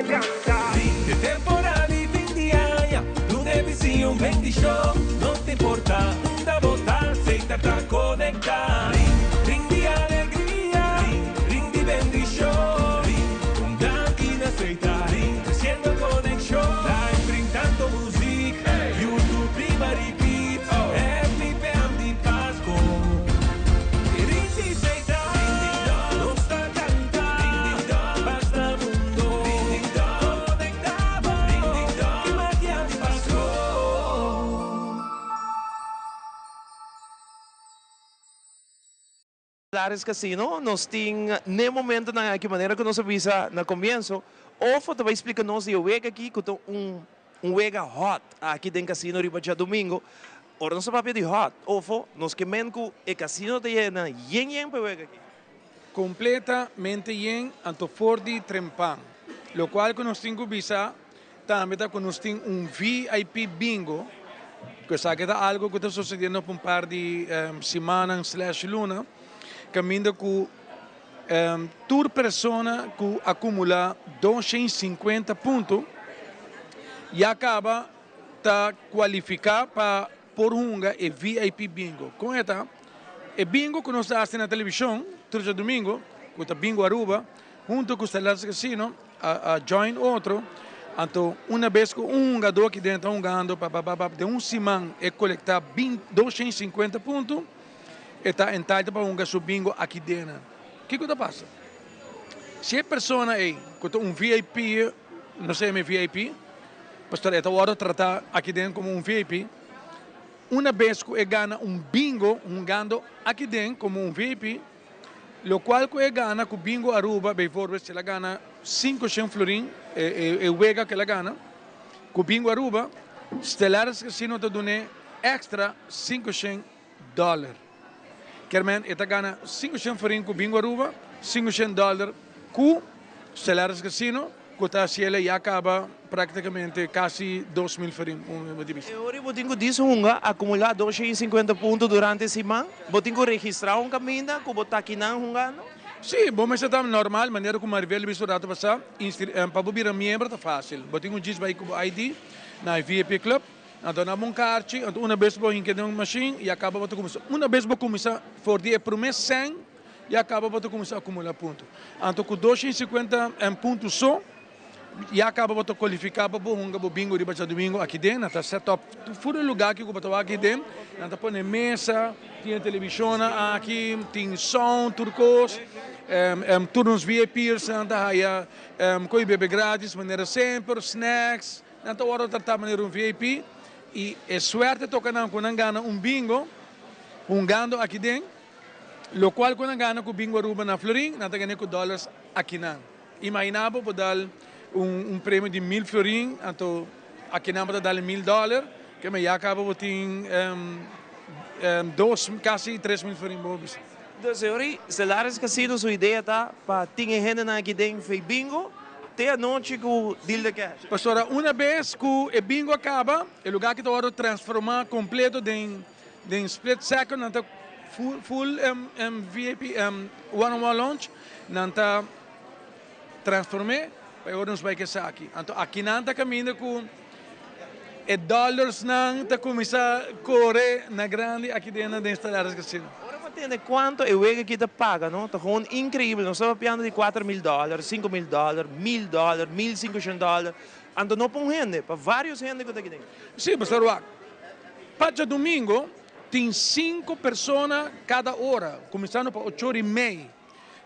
canta. Di temporada di fin di aña, duna bisiña un bendicion. No ta importa unda bo ta, Setar ta conecta. Ring, ring di alegria, ring, ring di bendicion. Ring, un danki na Setar, ring, treciendo conexion. Live ring tanto muziek, YouTube riba repeat. Happy PM di Pasco. Ring di Setar, nos ta canta. Basta mundo, conecta bo. Ki magia di Pasco. Lares Casino, nos tin n'e momentonan aki manera cu nos a bisa na comienzo, Ofo ta bay splica nos di e wega aki cu ta un un wega hot aki den casino riba djadomingo. Ora nos ta papia di hot, Ofo, nos ke men cu e casino ta yena yen yen pa e wega aki. Completamente yen, anto for di trempan. Locual cu nos tin cu bisa Tambe ta cu nos tin un VIP bingo, cu esaki ta algo cu ta sucediendo pa un par di simannan slash luna, caminda cu tur persona cu acumula 250 punto ya caba ta cualifica pa por hunga e VIP bingo. Con e ta? E bingo cu nos ta haci na television tur djadomingo, cu ta Bingo Aruba, hunto cu Stellaris Casino, a join otro, anto una bes ku un hungadó aki den ta hungando pa pa pa den un siman e kolektá bin 250 punto e ta entitled pa hunga su bingo aki den. Kiko ta pasa? Si e persona ei ku ta un VIP, nos ta yama e VIP, pasobra e ta wòrdu tratá aki den komo un VIP, una bes ku e gana un bingo hungando aki den komo un VIP, Locual cu e gana cu Bingo Aruba, bijvoorbeeld si el a gana 500 florin, e wega cu el a gana cu Bingo Aruba, Stellaris Casino ta dun'e extra 500 dollar. Kermen e ta gana 500 florin cu Bingo Aruba, 500 dollar cu Stellaris Casino, Cu ta haci el ya caba practicamente casi 2000 florin un di bisa. E ora bo tin cu dis hunga acumula 250 punto durante siman, bo tin cu registra un caminda cu bo ta akinan hungando? Si, bo mester ta normal, manera cu Maribel a bisa un rato pasa, pa bo bira miembro ta facil. Bo tin cu djis bay cu bo ID na e VIP Club, nan ta duna bo un carchi, anto una bes bo hinca den un machine ya caba bo ta cuminsa. Una bes bo cuminsa for di e prome cen, Ya kaba bo ta kuminsá akumulá punto. Anto ku 250 punto so, ya kaba bo ta kualifiká pa bo hunga bo bingo riba djadumingu aki den. Nan ta set up tur e lugá aki ku bo ta wak aki den. Nan ta pone mesa, tin e televishonnan aki, tin sound, tur kos. Tur nos VIP'ersnan ta haya ko'i bebe gratis manera semper, snacks. Nan ta wòrdu tratá manera un VIP i e suerte toka nan ku nan gana un bingo hungando aki den. Locual cu nan gana cu Bingo Aruba na florin, nan ta gana cu dollars akinan. Imagina bo bo dal un premio di mil florin, anto akinan bo ta dal mil dollar, ke me ya caba bo tin dos, casi 3000 florin bo bisa. Dus e ora Stellaris Casino su idea ta pa tin e hendenan aki den fey bingo te anochi cu deal de cash. Pasobra una bes cu e bingo a caba, e lugar aki ta wordo transforma completo den Den split second nan ta full full VIP one on one lounge nan ta transform'é pa e ora nos bai ku esaki. Anto aki nan ta kaminda ku e dollars nan ta kuminsá kore na grandi aki den den Stellaris Casino. Ora bo tende kuantu e wega aki ta paga no ta gewoon inkreibel. Nos ta papiando di 4000 dollar, 5000 dollar, mil dollar, 1500 dollar. Anto no pa un hende, pa varios hende ku ta aki den. Sí, Pastor Wak. Pa djadumingo tin sinku persona kada ora, kuminsando pa ocho ora i mei.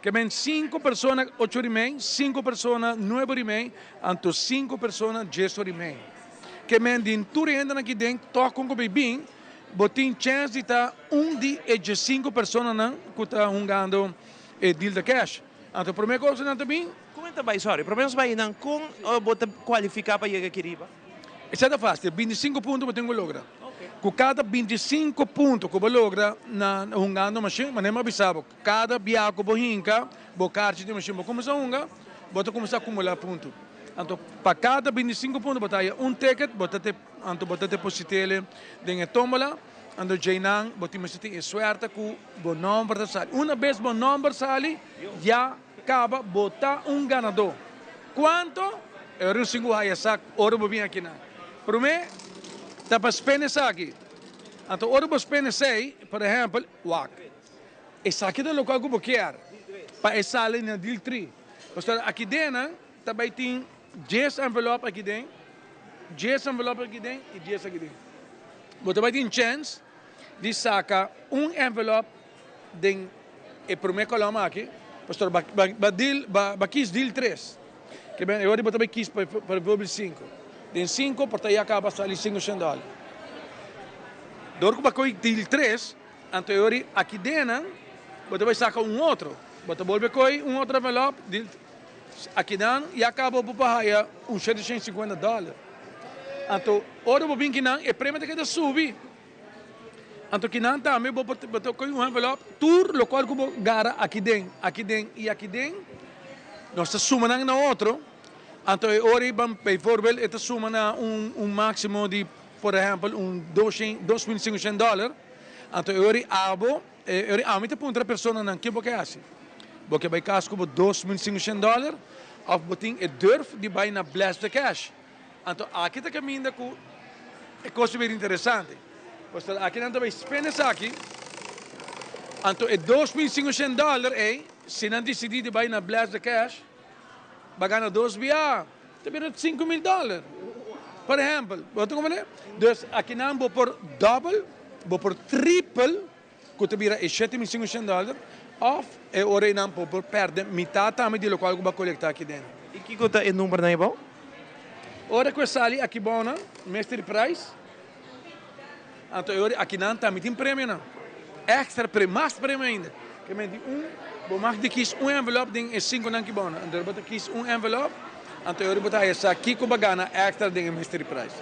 Ke men sinku persona ocho ora i mei, sinku persona nuebe ora i mei, anto sinku persona dies ora i mei. Ke men den tur e hendenan aki den tòg kon ku bay bin, bo tin chèns di ta un di e diesinku personanan ku ta hungando e deal de cash. Anto promé kos ku nan ta bin. Kon e ta bai? Sorry, promé nos bai einan, kon bo ta kualifiká pa yega aki riba? Esei ta fásil, 25 punto bo tin ku logra. Ku kada 25 punto ku bo logra na hungando mashin, manera mi a bisa bo, kada bia ku bo hinka bo karchi di mashin bo kuminsá hunga, bo ta kuminsá akumulá punto. Anto pa kada 25 punto bo ta haya un ticket, bo ta anto bo ta deposit'el den e tómbola, anto djeinan bo tin mester tin e suerte ku bo nòmber ta sali. Una bes bo nòmber sali, ya kaba bo ta un ganadó. Kuanto? E ora nos tin ku haya sa ora bo bin akinan. Promé ta pa spend esaki. Anto ora bo spend esei, por ehèmpel, wak. Esaki ta lokual ku bo kier pa e sali na deal tri. Pasobra aki den ta bai tin dies envelop aki den, dies envelop aki den i dies aki den. Bo ta bai tin chèns di saka un envelop den e promé kolòm aki, pasobra ba deal, ba kis deal tres. Ke ben e ora bo ta bai kis pa bijvoorbeeld sinku. Den sinku por ta ya kaba sali sinku shen dòler. Dor ku bo a kohe deal tres, anto e ora aki den bo ta bai saka un otro. Bo ta bolbe kohe un otro envelop, deal akinan ya kaba bo por haya un shete shen sinkuenta dòler. Anto ora bo bin kinan e premio ta keda subi. Anto kinan tambe bo por bo ta kohe un envelop tur lokual ku bo gara aki den, aki den i aki den, nos ta suma nan na otro, anto e ora ei ban bijvoorbeeld e ta suma na un un máksimo di por ehèmpel un doshen 2500 dòler, anto e ora ei abo e ora ei ami ta puntra personanan ke bo ke hasi? Bo ke bai kas ku bo 2500 dòler òf bo tin e durf di bai na Bless the Cash? Anto aki ta caminda cu e cos ta bira interesante. Pasobra aki nan ta bay spend esaki, anto e 2500 dollar ey, si nan dicidi di bay na Bless the Cash, ba gana dos bia, ta bira 5000 dollar. Por ehempel, bo ta comprende? Dus aki nan bo por double, bo por triple cu ta bira e 7500 dollar, of e ora eynan bo por perde mitad tambe di locual cu bo a colecta aki den. Y kico ta e numbernan ei bou? Ora cu e sali aki bounan, mystery prize, anto e ora akinan tambe tin premionan, extra premio, mas premio ainda. Ke men di un, bo mag di kies un envelop den e cinconan ki bounan, anto bo ta kies un envelop, Anto e ora bo ta haya sa kiko bo gana extra den e mystery prize.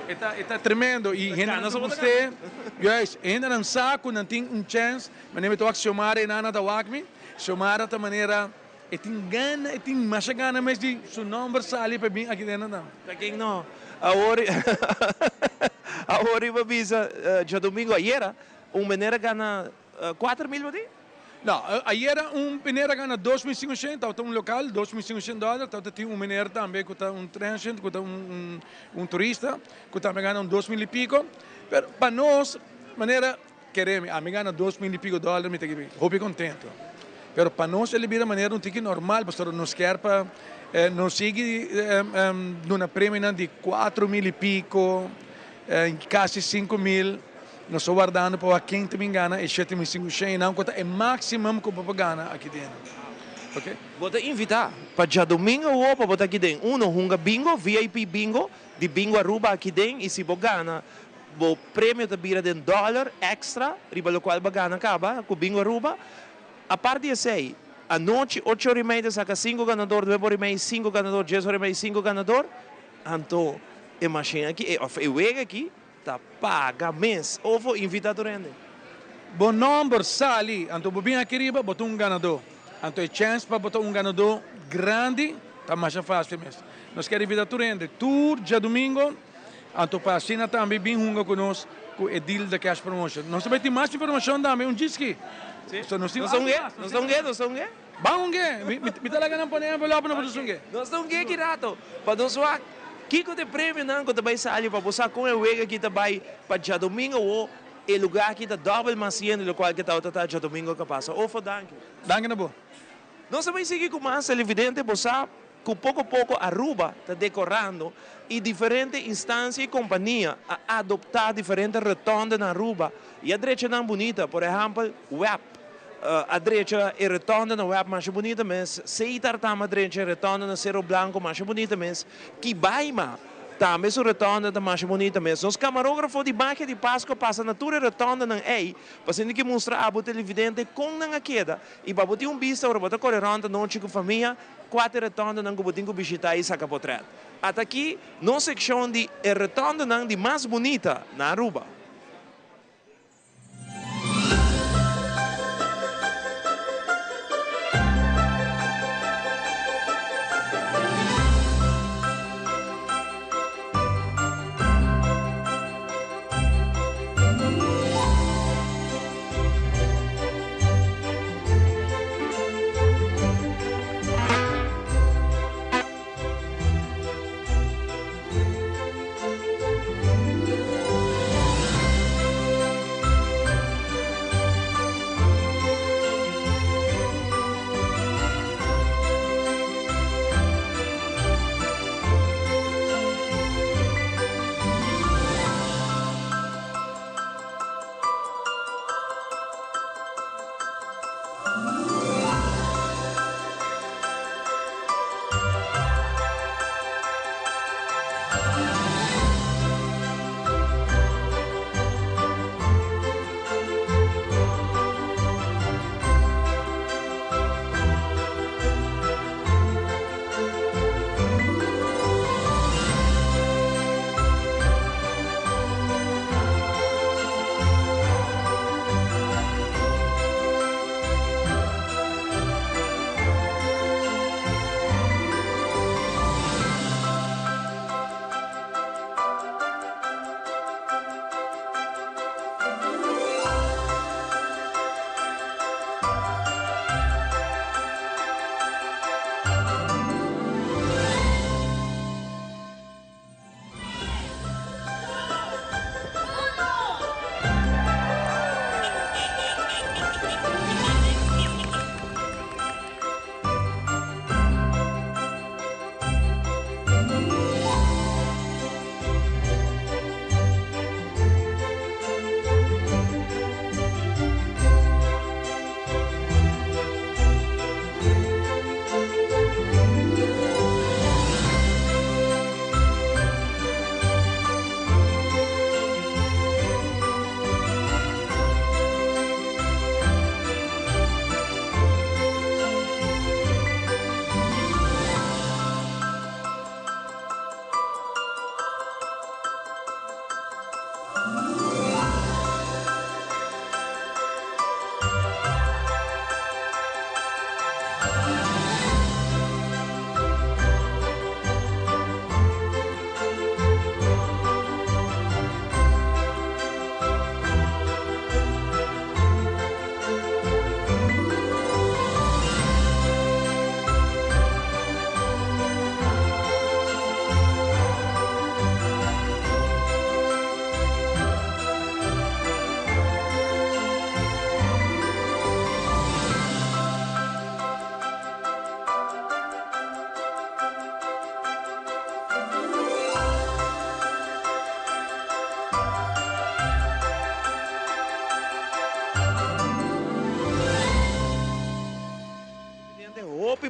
E ta e ta tremendo y hendenan ta gust'é. Juist, e hendenan sa cu nan tin un chance. Manera mi ta wak Xiomara e nana ta wak mi. Xiomara ta manera e tin gana, e tin masha gana mes di su nomber sali pa e bin aki den nan. Ta ken no? Awor awor riba bisa djadomingo ayera un meneer a gana 4000 bo tin? No, ayera un meneer a gana 2500, tabata un local, 2500 dòler, tabata tin un meneer tambe cu ta un transient, cu ta un un turista, cu tambe a gana un 2000 y pico. Pero pa nos, manera, kere mi, ami gana 2000 y pico dòler, mi ta hopi contento. Pero pa nos el a bira manera un tiki normal, pasobra nos kier pa nos sigui duna premionan di 4000 y pico, casi 5000. Nos ta wardando pa wak ken ta bin gana e 7500 y nan cu ta e maximum cu bo por gana aki den. Ok. Bo ta invita pa djadomingo awo pa bo ta aki den. Uno, hunga bingo, VIP bingo, di Bingo Aruba aki den y si bo gana bo premio ta bira den dollar extra riba locual bo a gana caba cu Bingo Aruba. Apart di esey, anochi ocho ora y mei ta saca cinco ganador, nuebe ora y mei cinco ganador, dies ora y mei cinco ganador. Anto e machine aki, of e wega aki Ta paga mes of invita tur hende. Bo nomber sali, anto bo bin aki riba, bo ta un ganadó. Anto e chèns pa bo ta un ganadó grandi ta masha fásil mes. Nos kier invita tur hende tur djadumingo, anto pa asina tambe bin hunga ku nos ku e deal de cash promotion. Nos ta bai tin mas informashon tambe un djiski. So nos tin algu mas. Nos ta hung'é, nos ta hung'é. Ban hung'é. Mi ta laga nan pone envelope na bo ta hung'é. Nos ta hung'é ki rato pa nos wak kiko ta e premionan ku ta bai sali pa bo sa kon e wega aki ta bai pa djadomingo awo e lugar aki ta dòbel mas yendo lokual ke tabata ta djadomingo ka pasa. Ofo danki. Danki na bo. Nos ta bai sigui ku mas televidente bo sa ku poko poko Aruba ta dekorando i diferente instansia i kompania a adoptá diferente rotonde na Aruba i a drecha nan bunita por ehèmpel web. A drecha e rotonde na web masha bunita mes. Seitar tambe a drecha e rotonde na Cerro Blanco masha bunita mes. Kibaima tambe su rotonde ta masha bunita mes. Nos camarógrafo di Magia di Pasco a pasa na tur e rotondenan ei pa asina ke mustra abo televidente kon nan a keda i pa bo tin un bista ora bo ta kore rond anochi ku famia kua ta e rotondenan ku bo tin ku bishita i saka potret. Ata aki nos sekshon di e rotondenan di mas bunita na Aruba.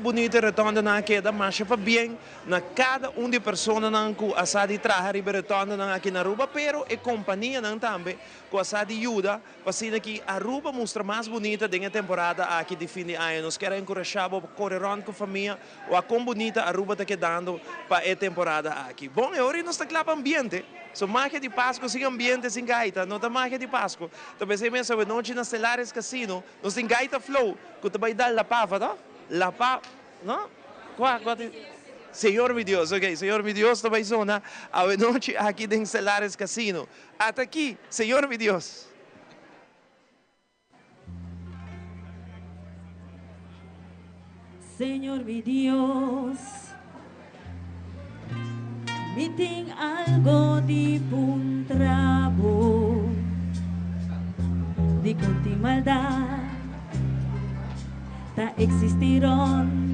bunita e rotondenan a keda, masha pabien na cada un di e personanan cu a sa di traha riba e rotondenan aki na Aruba, pero e companianan tambe cu a sa di yuda pa asina ki Aruba mustra mas bunita den e temporada aki di fin di aña. Nos kier a encurasha bo pa core rond cu famia wak con bunita Aruba ta kedando pa e temporada aki. Bon, e ora nos ta cla pa ambiente. So magia di Pasco sin ambiente, sin gaita, no ta magia di Pasco. Ta pensai mes awe nochi na Stellaris Casino nos tin Gaita Flow cu ta bay dal La Pava, no? La Pa, no? Cua, cua tin? Señor mi Dios, ok, Señor mi Dios ta bay zona awe nochi aki den Stellaris Casino. Ata aki, Señor mi Dios. Señor mi Dios, mi tin algo di puntra bo, dikon tin maldat ta existi rond?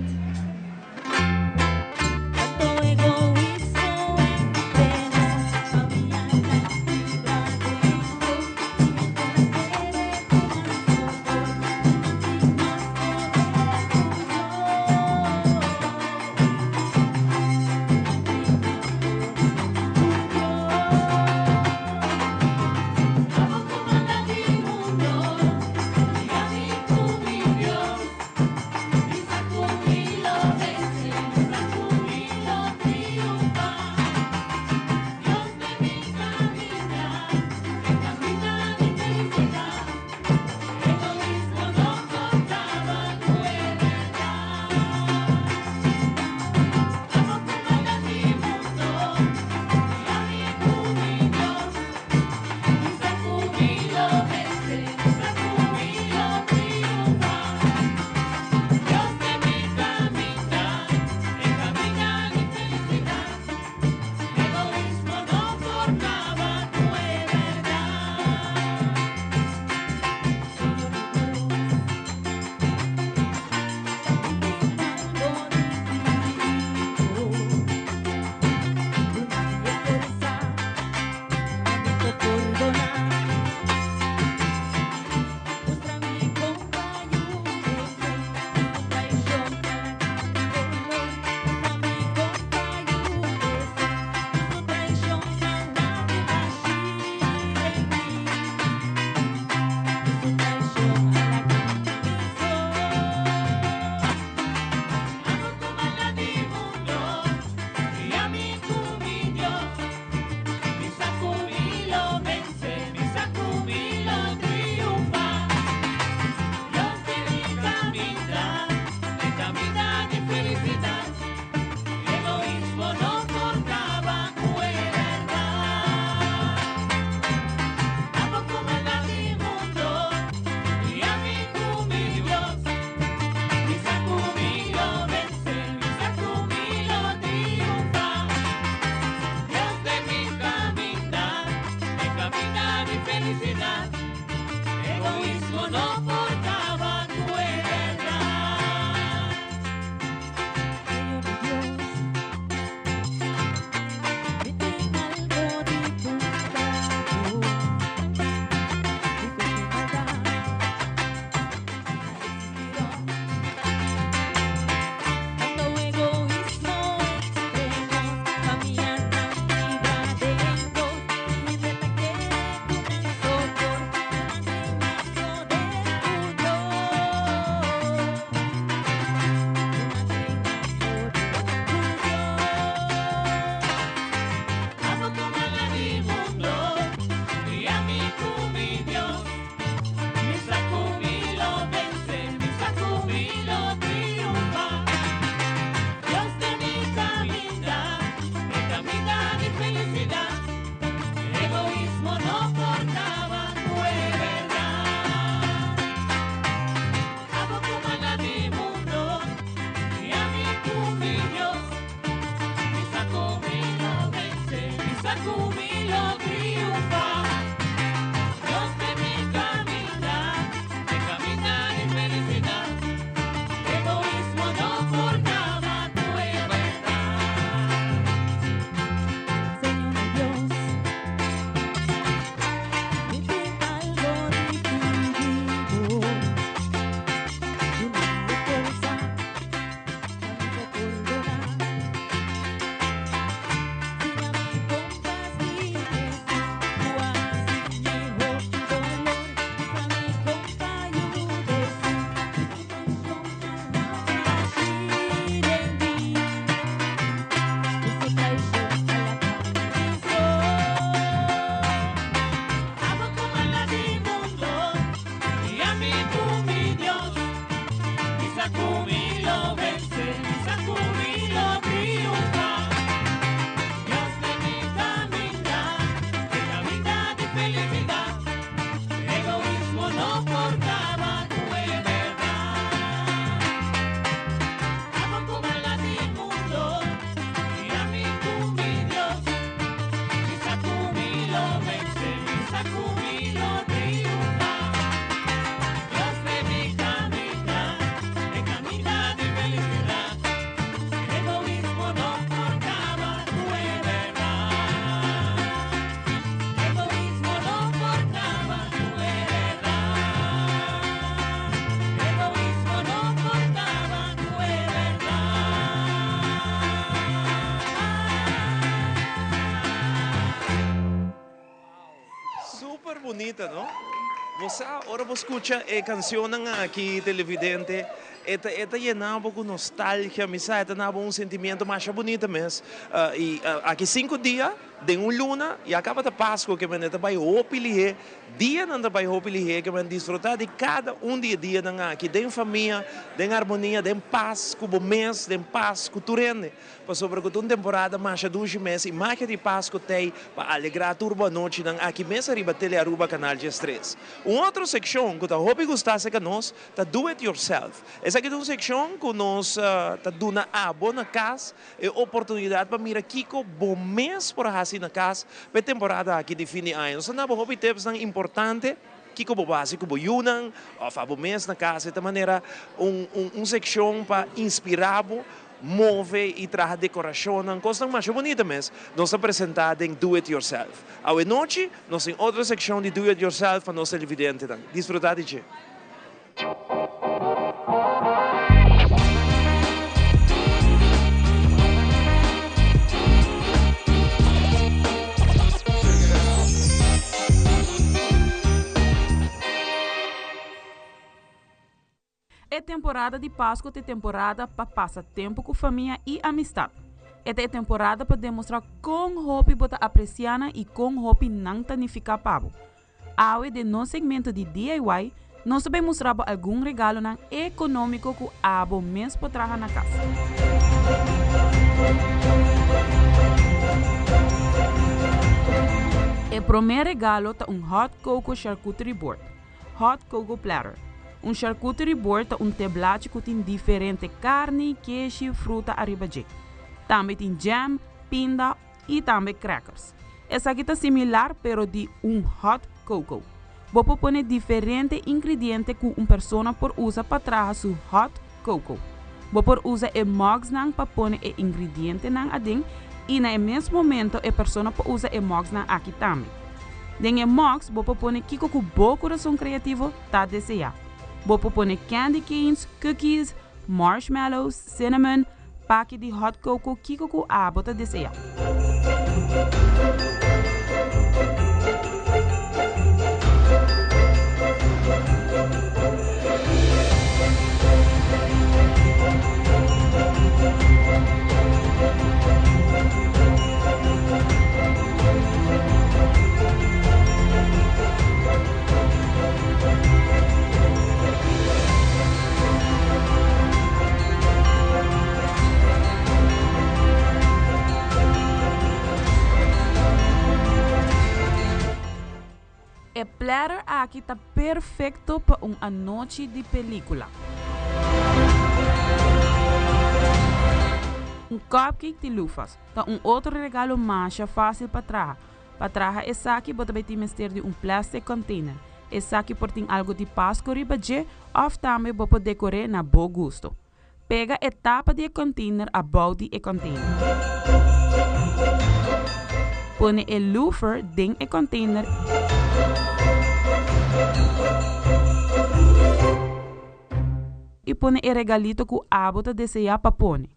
bunita, no? Bo sa, ora bo scucha e cancionnan aki, televidente, e ta, e ta yena bo cu nostalgia, mi sa, e ta na bo un sentimiento masha bunita mes. Y aki cinco dia, den un luna, ya caba ta Pasco, ke men e ta bay hopi lihe, Dianan ta bai hopi lihé ke men disfrutá di kada un di e dianan aki den famia, den armonia, den pas ku bo mes, den pas ku tur hende. Pasobra ku ta un temporada masha dushi mes i magia di Pasku t'ei pa alegrá tur bo anochinan aki mes ariba Telearuba Canal 13. Un otro sekshon ku ta hopi gustá serka nos ta Do It Yourself. Esaki ta un sekshon ku nos ta duna abo na kas E oportunidat pa mira kiko bo mes por hasi na kas pa e temporada aki di fin di aña. Nos ta na bo hopi tipsnan importante kiko bo por hasi ku bo yunan òf abo mes na kas. E ta manera un un sekshon pa inspirá bo, move i traha dekorashonnan, kosnan masha bunita mes nos ta presentá den Do It Yourself. Awe nochi nos tin otro sekshon di Do It Yourself pa nos televidentenan. Disfrutá di dje! E temporada di Pasku ta e temporada pa pasa tempu ku famia i amistat. E ta e temporada pa demostrá kon hopi bo ta apresiá nan i kon hopi nan ta nifiká pa bo. Awe den nos segmento di DIY nos ta bay mustra bo algun regalonan economico cu abo mes por traha na cas. E prome regalo ta un hot cocoa charcuterie board, hot cocoa platter. Un charcuterie board ta un teblachi cu tin diferente carni, keshi, fruta ariba dje. Tambe tin jam, pinda y tambe crackers. Esaki ta similar pero di un hot cocoa. Bo por pone diferente ingrediente cu un persona por usa pa traha su hot cocoa. Bo por usa e mugsnan pa pone e ingredientenan aden y na e mes momento e persona por usa e mugsnan aki tambe. Den e mugs bo por pone kico cu bo curason creativo ta desea. Bo por pone candy canes, cookies, marshmallows, cinnamon, Paki di hot cocoa kiko ku abo ta desea. E platter aki ta perfecto pa un anochi di pelicula. Un cupcake di lufas ta un otro regalo masha facil pa traha. Pa traha esaki bo ta bay tin mester di un plastic container. Esaki por tin algo di Pasco riba dje of tambe bo por decor'é na bo gusto. Pega e tapa di e container abou di e container. Pone e loofer den e container y pone e regalito cu abo ta desea pa pone.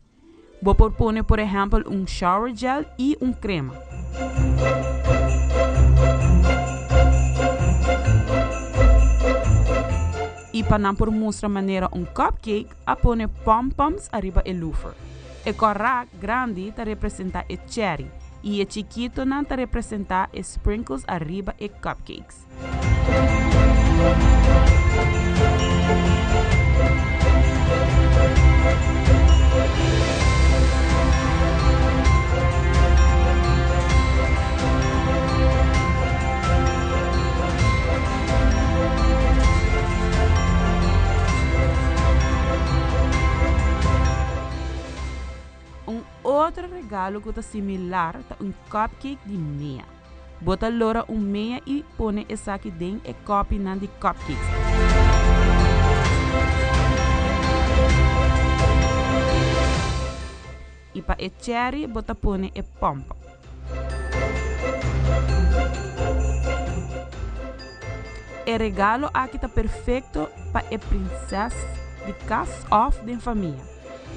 Bo por pone por ehèmpel un shower gel i un krema. I pa nan por mustra manera un cupcake a pone pom-poms ariba e loofer. E kòrá grandi ta representá e cherry i e chikitonan ta representá e sprinkles ariba e cupcakes. Un otro regalo ku ta similar ta un cupcake di mea. Bo ta lora un mea i pone esaki den e kòpinan di cupcakes. I pa e cherry bo ta pone e pòmpòm. E regalo aki ta perfekto pa e prinses di kas òf den famia.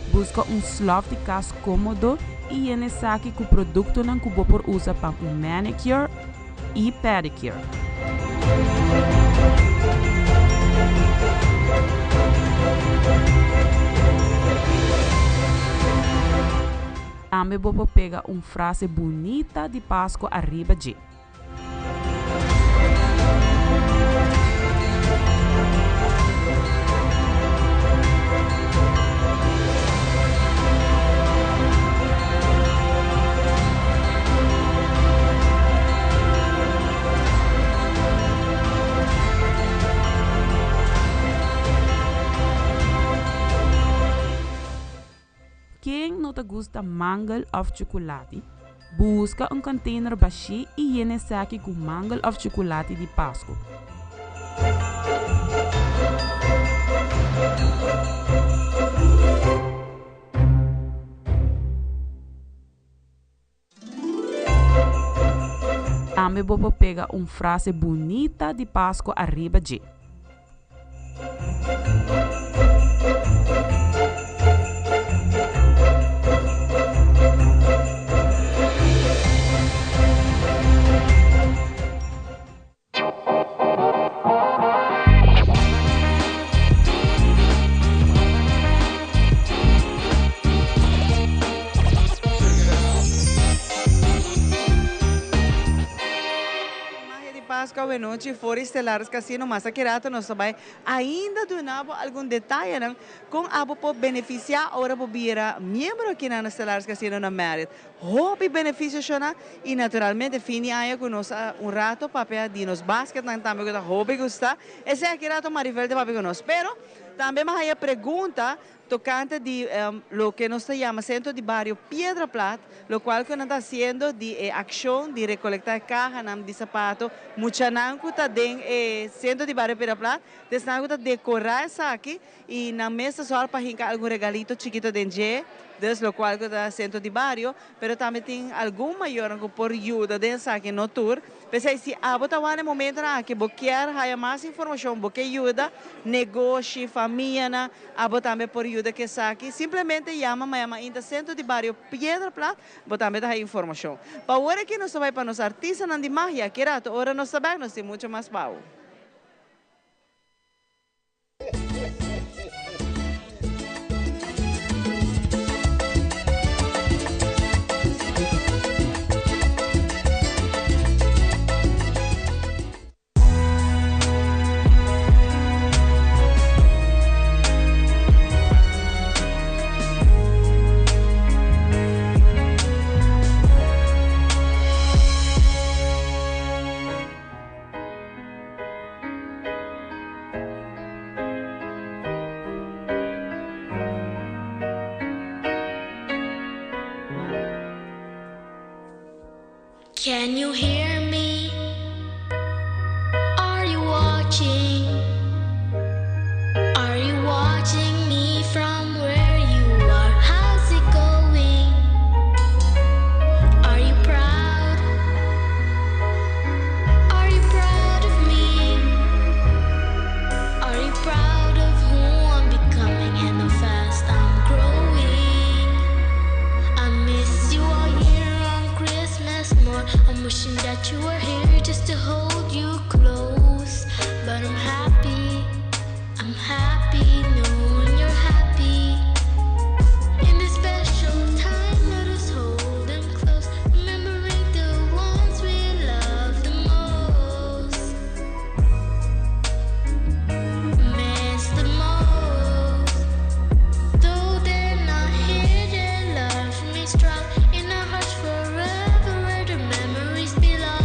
Buska un slòf di kas kómodo i yena esaki ku produktonan ku bo por usa pa un manicure i pedicure. Tambe bo por pega un frase bunita di Pasco ariba dje. Ken no ta gusta mangel òf chukulati? Buska un container bashí i yena esaki ku mangel òf chukulati di Pasku. Tambe bo por pega un frase bunita di Pasku ariba dje. Magia di Pascua awenochi for di Stellaris Casino mas aki rato nos ta bay ainda duna bo algun detayenan con abo por beneficia ora bo bira miembro aki na Stellaris Casino na Marriott. Hopi beneficio shona y naturalmente fin di aña cu nos a un rato papia di nos basketnan tambe cu ta hopi gusta. Esey aki rato Maribel ta papia cu nos. Pero tambe mi a haya pregunta tocante di loke nos ta yama Centro di Bario Piedra Plat, locual cu nan ta haciendo di e accion di recolecta e cahanan di sapato. Muchanan cu ta den e Centro di Bario Piedra Plat, ta esnan cu ta decora esaki Y nan mes ta sòru pa hinka algun regalito chikito den dje, dus lokual ku ta sentro di bario, pero tambe tin algun mayornan ku por yuda den esaki, no tur. P'esei si abo ta wak na e momentonan aki, bo kier haya mas informashon, bo ke yuda negoshi, famianan, abo tambe por yuda ku esaki. Simplemente yama Maya Mainta Sentro di Bario Piedra Plat, bo tambe ta haya informashon. Pa awor aki nos ta bai pa nos artistanan di magia, ki rato ora nos ta bèk nos tin mucho mas pa abo. Can you hear me? Are you watching? Are you watching me from where you are? How's it going? Are you proud? Are you proud of me? Are you proud of who I'm becoming and how fast I'm growing? I miss you all year on Christmas more. I'm wishing that you were here just to hold you close. But I'm happy, I'm happy knowing you're happy. In this special time, let us hold them close, remembering the ones we love the most. Miss the most. Though they're not here, their love remains strong in our hearts forever, where the memories belong.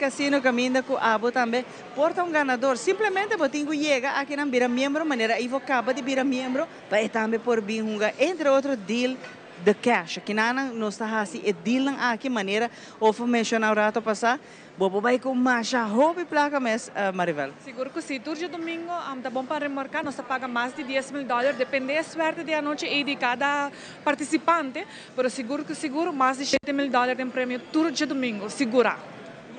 Casino caminda cu abo tambe por ta un ganador. Simplemente bo tin cu yega aki nan bira miembro manera Ivo caba di bira miembro pa e tambe por bin hunga entre otro Deal the Cash. Akinan nos ta haci e dealnan aki manera Ofo menciona un rato pasa. Bo por bai ku masha hopi plaka mes, Maribel. Sigur ku si. Tur djadumingo ta bon pa remarká nos ta paga mas di 10,000 dòler, dependé e suerte di anochi ei di kada partisipante, pero sigur ku sigur mas di 7000 dòler den premio tur djadumingo, sigurá.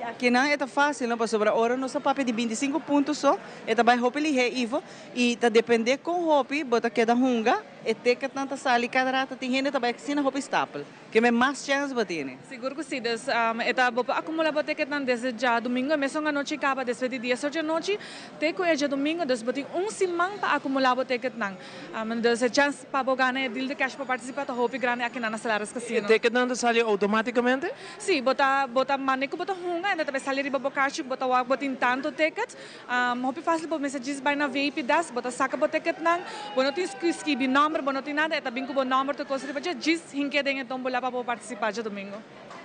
I akinan e ta fásil no, pasobra ora nos ta papia di 25 punto so, e ta bai hopi lihé, Ivo, i ta dependé kon hopi bo ta keda hunga, e ticketnan ta sali kada rato, tin hende ta bai asina hopi stapel. Ke men mas chèns bo tene? Sigur ku si. Dus e ta bo por akumulá bo tiketnan desde djadumingu e mesun anochi kaba despues di dies or djanochi te ku e djadumingu. Dus bo tin un siman pa akumulá bo tiketnan. Dus e chèns pa bo gana e deal di kèsh pa partisipá ta hopi grandi akinan na Celares Casino. E tiketnan ta sali outomátikamente? Si, bo ta bo ta manda ku bo ta hunga en ta bai sali riba bo karchi ku bo ta wak bo tin tantu tiket. Hopi fásil bo mester djis bai na VIP desk, bo ta saka bo ticketnan, bo no tin ku skibi nòmber, bo no tin nada, e ta bin ku bo nòmber tur kos riba dje, djis hink'é den e tómbola pa bo partisipá djadumingu.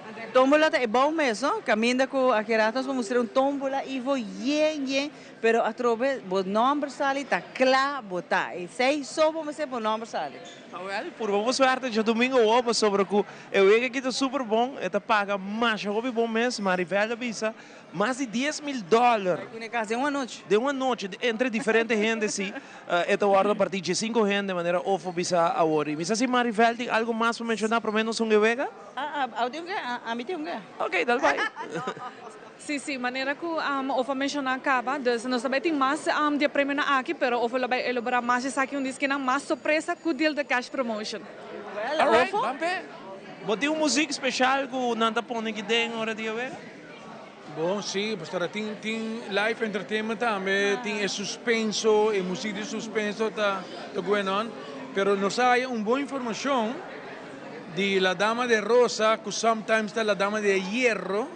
Anto e tómbola ta e bou mes, no? Kaminda ku aki rato nos por mustra un tómbola Ivo yen yen, pero atrobe bo nòmber sali ta kla bo ta. Esei so bo mester bo nòmber sali. Awel, purba bo suerte djadumingu awor pasobra ku e wega aki ta super bon, e ta paga masha hopi bon mes, Maribel a bisa. Mas di 10,000 dòler. Bai ku ne kas den un anochi. Den un anochi, entre diferente hende si. E ta wòrdu partí 15 hende manera Ofo bisa awor. I mi sa si Maribel tin algu mas pa menshoná promé nos hunga e wega? Abo tin un ke? Ami tin un ke. Ok, dal bai. Si, si, manera ku Ofo a menshoná kaba. Dus nos ta bai tin mas di e premionan aki, pero Ofo lo bai eloborá mas esaki un diskinan mas sorpresa ku Deal the Cash Promotion. Wèl, Alright, Ofo. ban p'e. Bo tin un muzik speshal ku nan ta pone aki den ora di e wega? Bon, sí, pastora, tin, tin live entertainment tambe, tin e suspenso, e muziek di suspenso ta, ta going on. Pero nos a haya un bon informacion di la dama de rosa, cu sometimes ta la dama de hierro.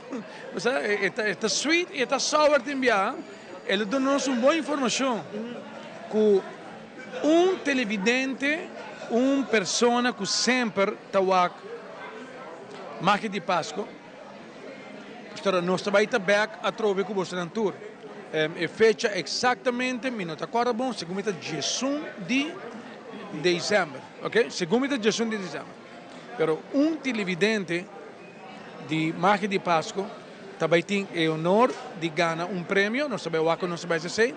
O sea, e ta, e ta sweet y e ta sour tin bia. El a duna nos un bon informacion cu un televidente, un persona cu semper ta wak Magia di Pasco, Pastora, nos ta bai ta bek atrobe ku bosonan tur. E fecha eksaktamente mi no ta kòrda bon, segun mi ta 11 di desèmber, oke, segun mi ta 11 di desèmber. Pero un televidente di Magia di Pasko ta bai tin e honor di gana un premio, nos ta bai wak ku nos ta bai hasi esei,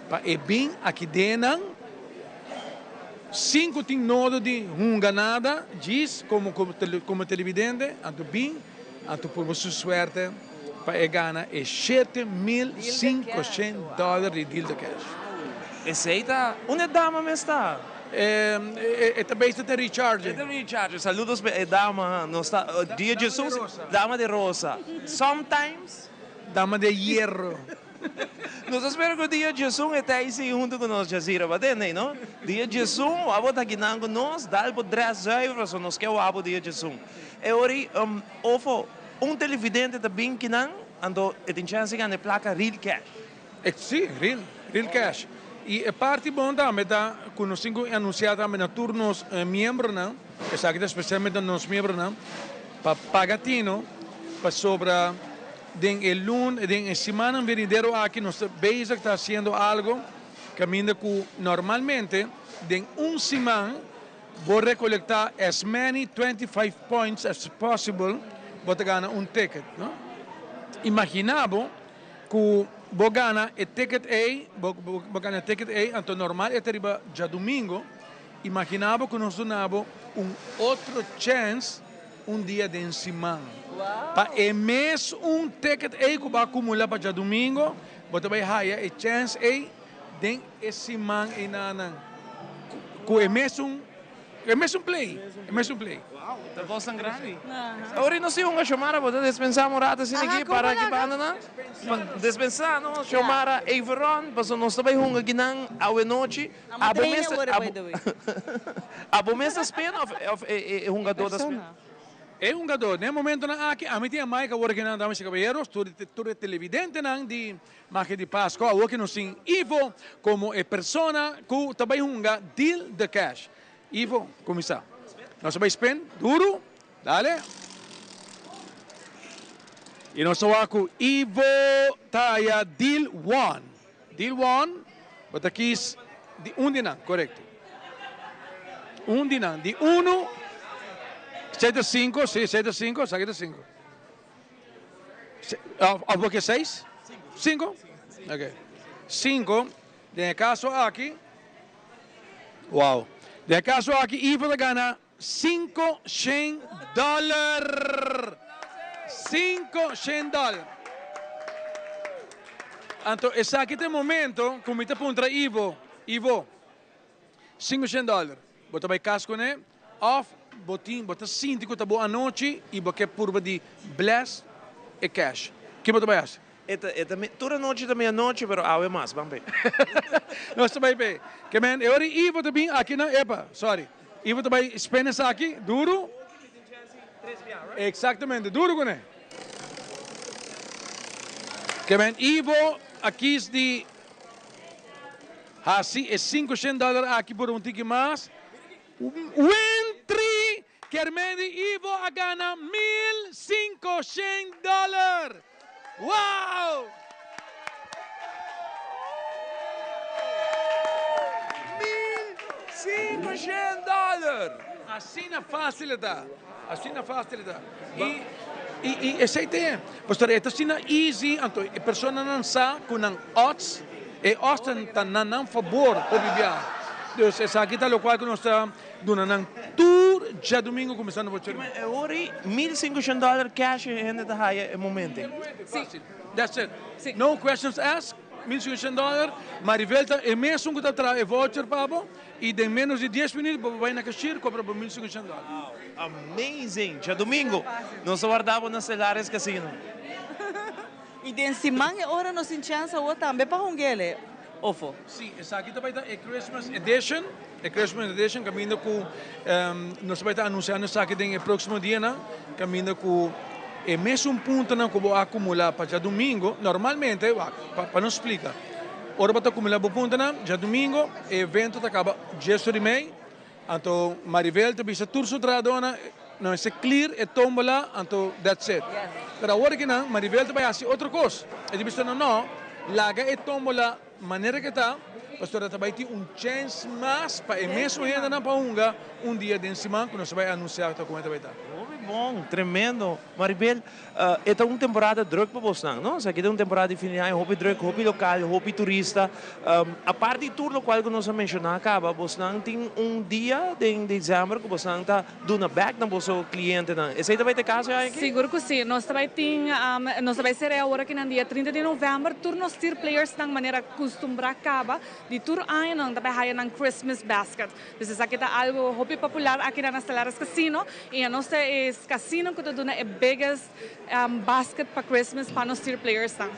pa e bin aki den nan sin ku tin nodo di hunga nada, djis komo komo televidente, anto bin anto purba su suerte pa e gana e 7500 dòler di Deal the Cash. Esei ta unda e dama mes ta? E ta bezig ta recharge. E ta recharge. Saludos pa e dama. Nos ta dia Jesus. Dama de rosa. Sometimes. Dama de hierro. Nos ta spera ku dia 11 e ta ei sigui huntu ku nos Jazira ba tende ei no? Dia 11 abo ta kinan ku nos dal bo dress zuiver pasobra nos ke wak bo dia 11. E ora ei ofo un televidente ta bin kinan anto e tin chèns di gana e plaka real cash. Si, real, real cash. I e parti bon tambe ta ku nos tin ku anunsiá tambe na tur nos miembronan, esaki ta spesialmente na nos miembronan, pa paga tino pasobra Den e lun, den e simannan venidero aki nos ta bezig ta hasiendo algo kaminda ku normalmente den un siman bo rekolektá as many 25 points as possible bo ta gana un ticket, no? Imaginá bo ku bo gana e ticket ei, bo bo gana e ticket ei, anto normal e ta riba djadumingo, imaginá bo ku nos duna bo un otro chèns Un dia den siman. Pa e mes un ticket ei ku bo a kumulá pa djadumingo, bo ta bai haya e chèns ei den e siman einanan ku e mesun e mesun play, e mesun play. Wow, ta kosnan grandi. Ora nos tin un Xiomara, bo ta despensá un rato asina aki para aki banda nan? Despensá no, Xiomara Everon, pasobra nos ta bai hunga akinan awenochi. Amo train awor by the way. Abo mes ta spin of e hungadó ta spin? E hungadó. Den e momentonan aki ami tin a Mike awor akinan damas y caballeros, tur tur e televidentenan di Magia di Pasco awor ki nos tin Ivo como e persona cu ta bay hunga Deal the Cash. Ivo, cuminsa. Nos ta bay spin duro. Dale. I nos a wak ku Ivo ta haya deal one. Deal one, bo ta kis di un di nan, korekto. Un di nan, di unu, esei ta sinku, si, esei ta sinku, esaki ta sinku. Of bo ke seis? Sinku? Ok. Sinku, den e kaso aki, wow, den e kaso aki Ivo ta gana 500 dòler! 500 dòler! Anto esaki ta e momento ku mi ta puntra Ivo, Ivo, 500 dòler, bo ta bai kas kuné òf bo tin, bo ta sinti ku ta bo anochi i bo ke purba di bless e cash? Ke bo ta bai hasi? E ta, e ta, tur anochi ta mi anochi, pero awe mas, ban p'e. Nos ta bai p'e. Ke men, e ora Ivo ta bin aki nan, epa, sorry. Ivo ta bai spend esaki, duru. Exactamente, duru kuné. Ke men, Ivo a kis di hasi e 500 dollar aki por un tiki mas. Win 3! Kermendi Ivo a gana 1500 dollar! Wow! 1500 dollar! Asina fácil e ta. Asina fácil e ta. I, i, i esei ta e. Pasobra e ta asina easy, anto e personanan sa ku nan odds, e odds ta na nan fabor hopi biaha. Dus esaki ta lokual ku nos ta Duna nan tur djadumingu kuminsando por cheri. E ora ei 1500 dollar cash e hende ta haya e momento ei. Fácil. That's it. No questions asked, 1500 dollar. Maribel ta e mesun ku ta traha e voucher pa bo i den menos di dies minuut bo por bai na cashier kobra bo 1500 dollar. Wow! Amazing! Djadumingu nos ta warda bo na Stellares Casino. I den siman e ora nos tin chèns awor tambe pa hung'el ofo. Sí, esaki ta bai ta e Christmas edition, e Christmas edition kaminda ku nos ta bai ta anunsiando esaki den e próksimo dianan, kaminda ku e mesun puntonan ku bo a akumulá pa djadumingu, normalmente, wak, pa nos splika, ora bo ta akumulá bo puntonan, djadumingu e evento ta kaba dies ora i mei, Anto Maribel ta bisa tur su trahadónan, no mester clear e tómbola, anto that's it. Pero awor aki nan Maribel ta bai hasi otro kos. E ta bisa nan no, laga e tómbola manera ke ta, pasobra ta bai tin un chèns mas pa e mesun hendenan pa hunga un dia den siman ku nos ta bai anunsiá ta kon e ta bai ta. Hopi bon, tremendo. Maribel, e ta un temporada druk pa bosnan, no? Esaki ta un temporada di fin di aña hopi druk, hopi lokal, hopi turista. Apart di tur lokual ku nos a menshoná kaba, bosnan tin un dia den desèmber ku bosnan ta duna bèk na boso klientenan. Esei ta bai ta e kaso e aña aki? Sigur ku si. Nos ta bai tin, nos ta bai sera e awor aki nan dia 30 di novèmber. Tur nos tier playersnan manera kustumbrá kaba di tur aña nan ta bai haya nan Christmas basket. Dus esaki ta algo hopi popular aki na Stellares Casino y anos ta e casino cu ta duna e biggest basket pa Christmas pa nos tier playersnan.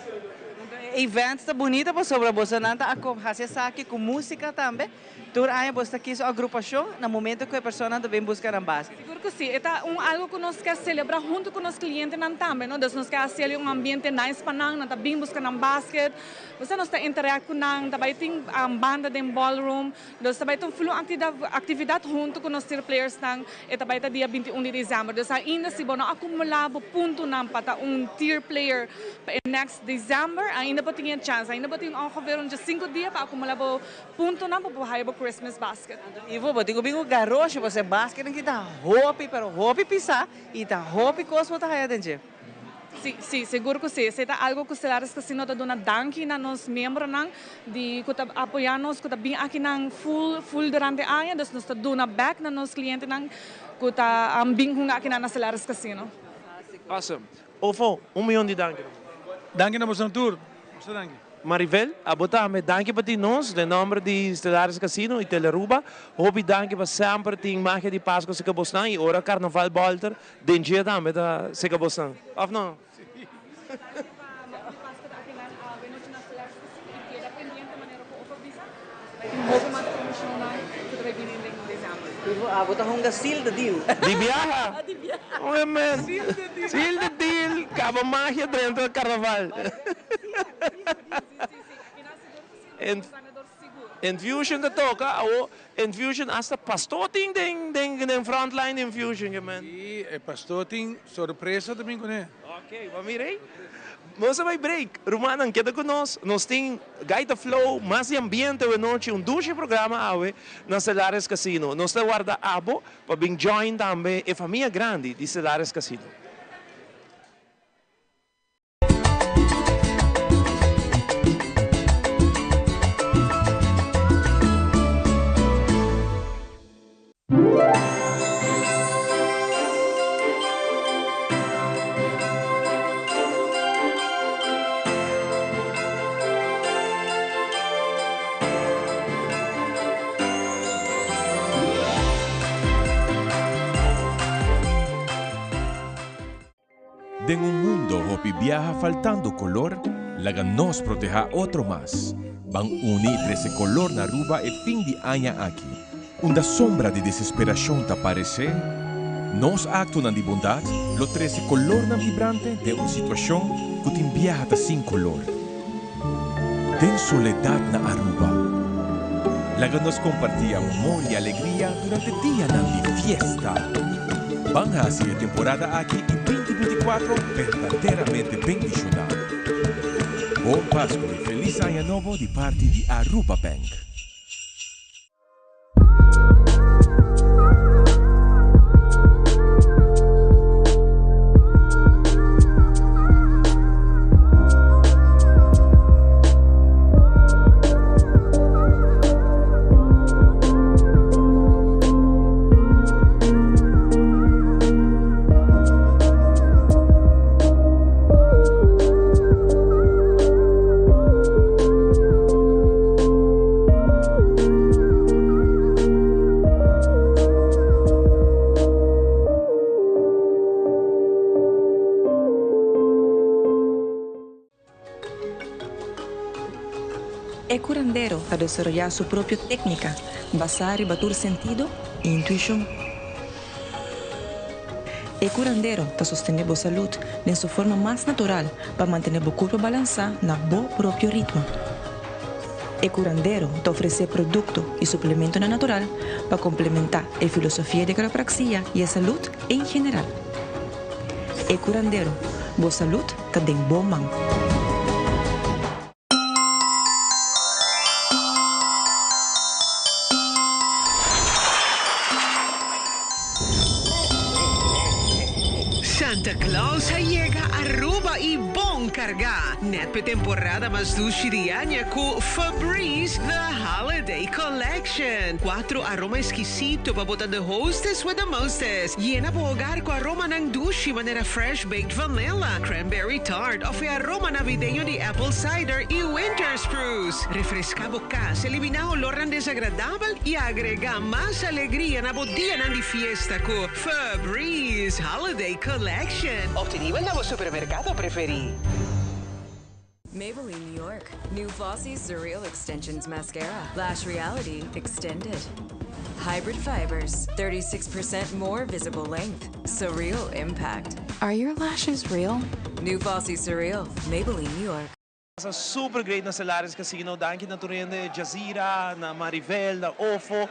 E event ta bunita pasobra bosonan ta haci esaki cu musica tambe. Tur aña boso ta kies un agrupacion na momento cu e personanan ta bin busca nan basket. Sigur cu si. E ta un algo cu nos kier celebra hunto cu nos clientenan tambe, no? Dus nos kier haci un ambiente nice pa nan, nan ta bin busca nan basket. Boso nos ta interact cu nan, ta bay tin banda den ballroom. Nos ta bai ta un flu aktividat huntu ku nos tier playersnan, e ta bai ta dia 21 di desèmber. Dus ainda si bo no akumulá bo puntonan pa ta un tier player pa e next desèmber, ainda bo tin e chèns. Ainda bo tin ongeveer un 5 dia pa akumulá bo puntonan pa bo haya bo Christmas basket. Ivo, bo tin ku bin ku garoshi pasobra e basketnan ki ta hopi, pero hopi pisá i ta hopi kos bo ta haya den dje. Sí, sí, sigur ku sí. Esei ta algu ku Stellaris Casino ta duna danki na nos miembronan di ku ta apoyá nos, ku ta bin akinan full, full durante aña. Dus nos ta duna bèk na nos klientenan ku ta bin hunga akinan na Stellaris Casino. Awesome. Ofo, un miyon di danki. Danki na boso tur. Boso danki. Maribel, abo tambe danki pa tin nos den nomber di Stellaris Casino y Telearuba. Hopi danki pa semper tin magia di Pasco cerca bosnan y ora Carnaval bolter den dje tambe ta cerca bosnan. Of no? Abo ta hunga seal the deal. Di biaha? Oe men. Seal the deal, caba magia drenta Carnaval. Infusion ta toca awo Infusion hasta pasto tin den den den frontline di Infusion ke men. Si e pasto tin sorpresa ta bin cune. Ok bo mira ey. Nos a bay break rumannan keda cu nos nos tin Gaita Flow mas di ambiente awe nochi un dushi programa awe na Celares Casino nos ta warda abo pa bin join tambe e famia grandi di Celares Casino. Den un mundo hopi biaha faltando color, laga nos proteha otro mas. Ban uni y trece color na Aruba e fin di aña aki. Unda sombra di desesperacion ta parece, nos actonan di bondad lo trece colornan vibrante den un situacion cu tin biaha ta sin color. Den soledad na Aruba, laga nos comparti amor y alegria durante dianan di fiesta. Ban haci e temporada aki y 2024 berdaderamente bendiciona. Bon Pascu y Feliz Aña Nobo di parti di Aruba Bank. E curandero ta desaroyá su propio técnica basá riba tur sentido i intuishon. E curandero ta sostené bo salud den su forma mas natural pa mantené bo curpa balansá na bo propio ritmo. E curandero ta ofresé producto y suplementonan natural pa complementá e filosofia di quiropraxia y e salud en general. E curandero, bo salud ta den bo man. Santa Claus a yega Aruba y bon carga! Net p'e temporada mas dushi di aña cu Febreze The Holiday Collection. Cuatro aroma exquisito pa bo ta the hostess with the mostest. Yena bo hogar cu aromanan dushi manera fresh baked vanilla, cranberry tart of e aroma navideño di apple cider y winter spruce. Refresca bo cas, elimina olornan desagradabel y agrega mas alegria na bo dianan di fiesta cu Febreze Holiday Collection. Obtenibel na bo supermercado preferi. Maybelline New York, new Flossy Surreal Extensions Mascara, Lash Reality Extended. Hybrid fibers, 36% more visible length, surreal impact. Are your lashes real? New Flossy Surreal, Maybelline New York. Pasa super great na Celares Casino, danki na tur hende, Jazira, na Marivel, na Ofo,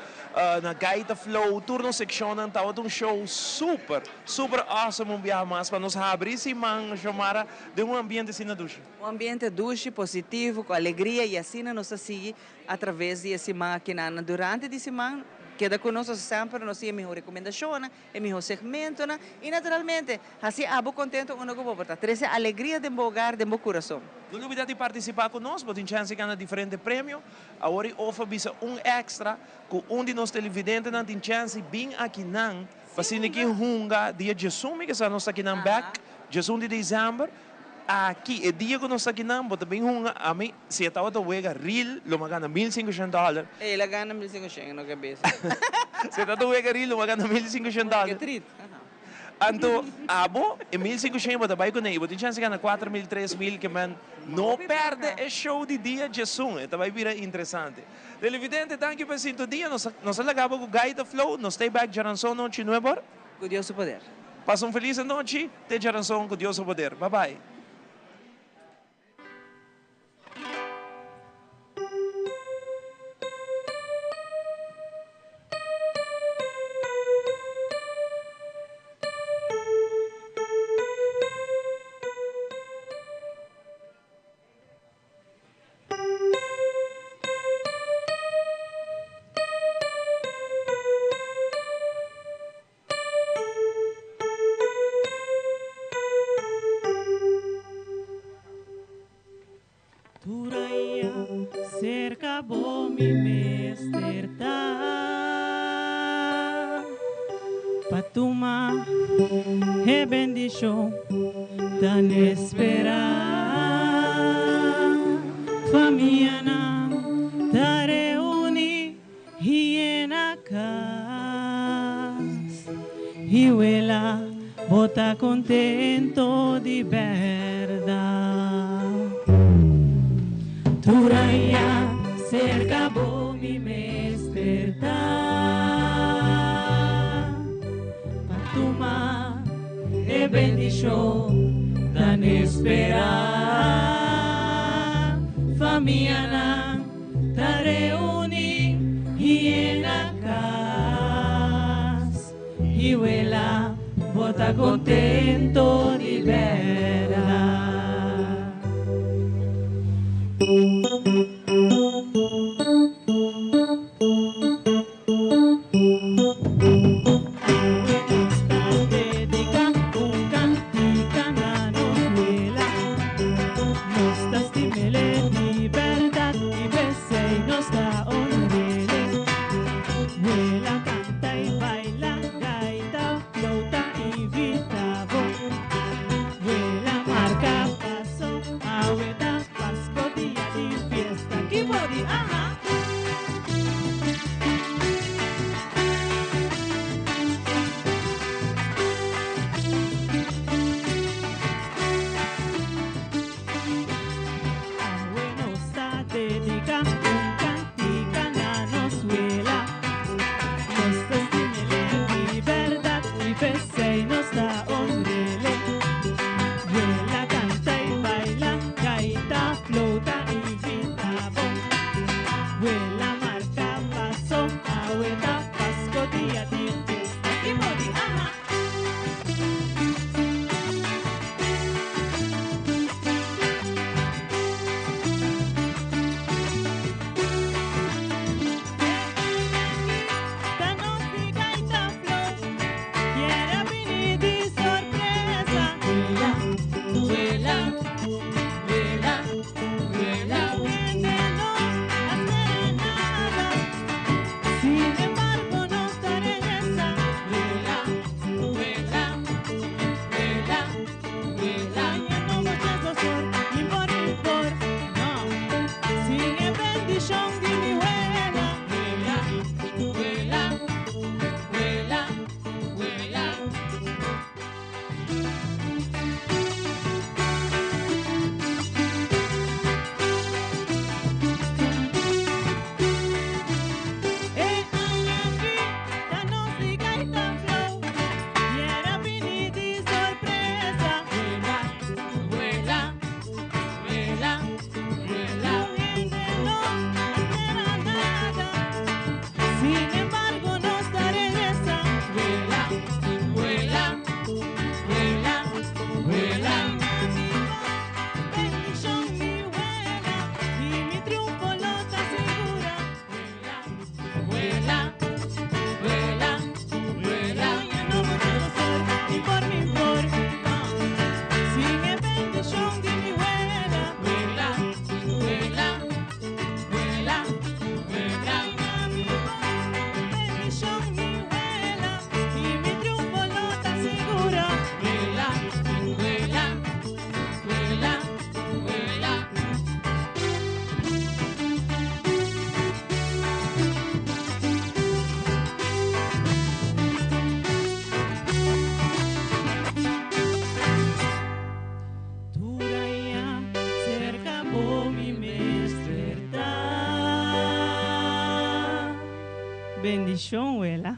na Gaita Flow, tur nos seccionnan tabata un show super, super awesome un biaha mas pa nos habri siman Xiomara den un ambiente asina dushi. Un ambiente dushi, positivo, cu alegria y asina nos ta sigui a traves di e siman akinan. Durante di siman keda cu nos, semper nos tin e miho recomendacionnan, e miho segmentonan y naturalmente haci abo contento unda cu bo por ta. Trece alegria den bo hogar, den bo curason. No lubida di participa cu nos, bo tin chance di gana diferente premio. Awor y of a bisa un extra cu un di nos televidentenan tin chance di bin akinan pa sinti ki hunga dia djesun mi kesa nos ta akinan bek, djesun di december. Aki e dia cu nos ta akinan bo ta bin hunga, ami si e tabata wega real lo mi a gana mil sinkushent dollar. El a gana mil sinkushent, no ke bes. Si e tabata wega real lo mi a gana mil sinkushent dollar. Ke trit. Anto abo e mil sinkushent bo ta bay cune y bo tin chance di gana kuater mil, tres mil ke men no perde e show di dia djesun e ta bay bira interesante. Televidente danki pa e sintonia nos nos a laga bo cu Gaita Flow nos stay back djaranson nochi nuebor. Cu Dios su poder. Pasa un feliz anochi te djaranson cu Dios su poder. Bye bye. Cerca bo mi mester ta Pa tuma e bendicion tan espera. Famianan ta reuni y na cas. Y wela bo ta contento di berdad. Tur aña cerca bo mi mester ta Pa tuma e bendicion tan espera. Famianan ta reuni y na cas. Y wela bo ta contento di berdad. Dedica un cantica na nos wela. Nos ta stim'ele di berdad y p'esey nos ta honr'ele. Wela canta y baila, gaita, flauta y vitabo. Wela marca paso, awe ta Pasco dia di fiesta. Kibodi, aha. Awe nos ta dedica un cantica na nos wela. Nos ta stim'ele di berdad y p'esey nos ta honr'ele. Wela canta y baila, gaita, flauta y vitabo. Wela marca paso, awe ta Pasco dia di fiesta. Kibodi, aha. Ta nos di gaita flow, kier a bini di sorpresa. Wela, wela, wela, wela. Hende no a spera nada, sin embargo nos ta regresa. Wela, wela, wela, wela. No muchas por, ni por, ni por, no. Sin e bendicion di mi wela. Wela, wela, wela, wela. E aña aki ta nos di gaita flow, kier a bini di sorpresa. Wela, wela, wela, wela. Hende no a spera nada, sin embargo nos ta regresa. Wela, wela, wela, wela. Bendicion mi wela y mi triunfo lo ta segura. Wela, wela, wela. No puedo ser ni por mi por, no. Sin e bendicion di mi wela. Wela, wela, wela, wela. Bendicion mi wela y mi triunfo lo ta segura. Wela, wela, wela, wela. Tur aña cerca bo mi mester ta. Bendicion, wela.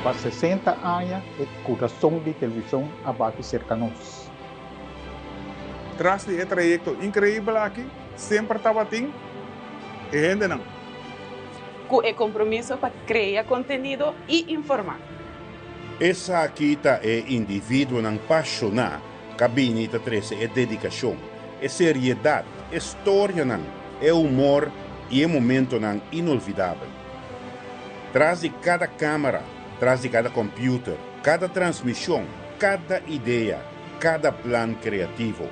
Pa 60 aña e kurason di televishon a bati serka nos. Tras di e trayekto inkreibel aki semper tabatin e hendenan. Ku e kompromiso pa krea kontenido i informá. Esaki ta e individuonan pashoná ka bini ta trese e dedikashon, e seriedat, e storianan, e humor i e momentonan inolvidabel. Tras di kada kámara, tras di kada kòmpiuter, kada transmishon, kada idea, kada plan kreativo.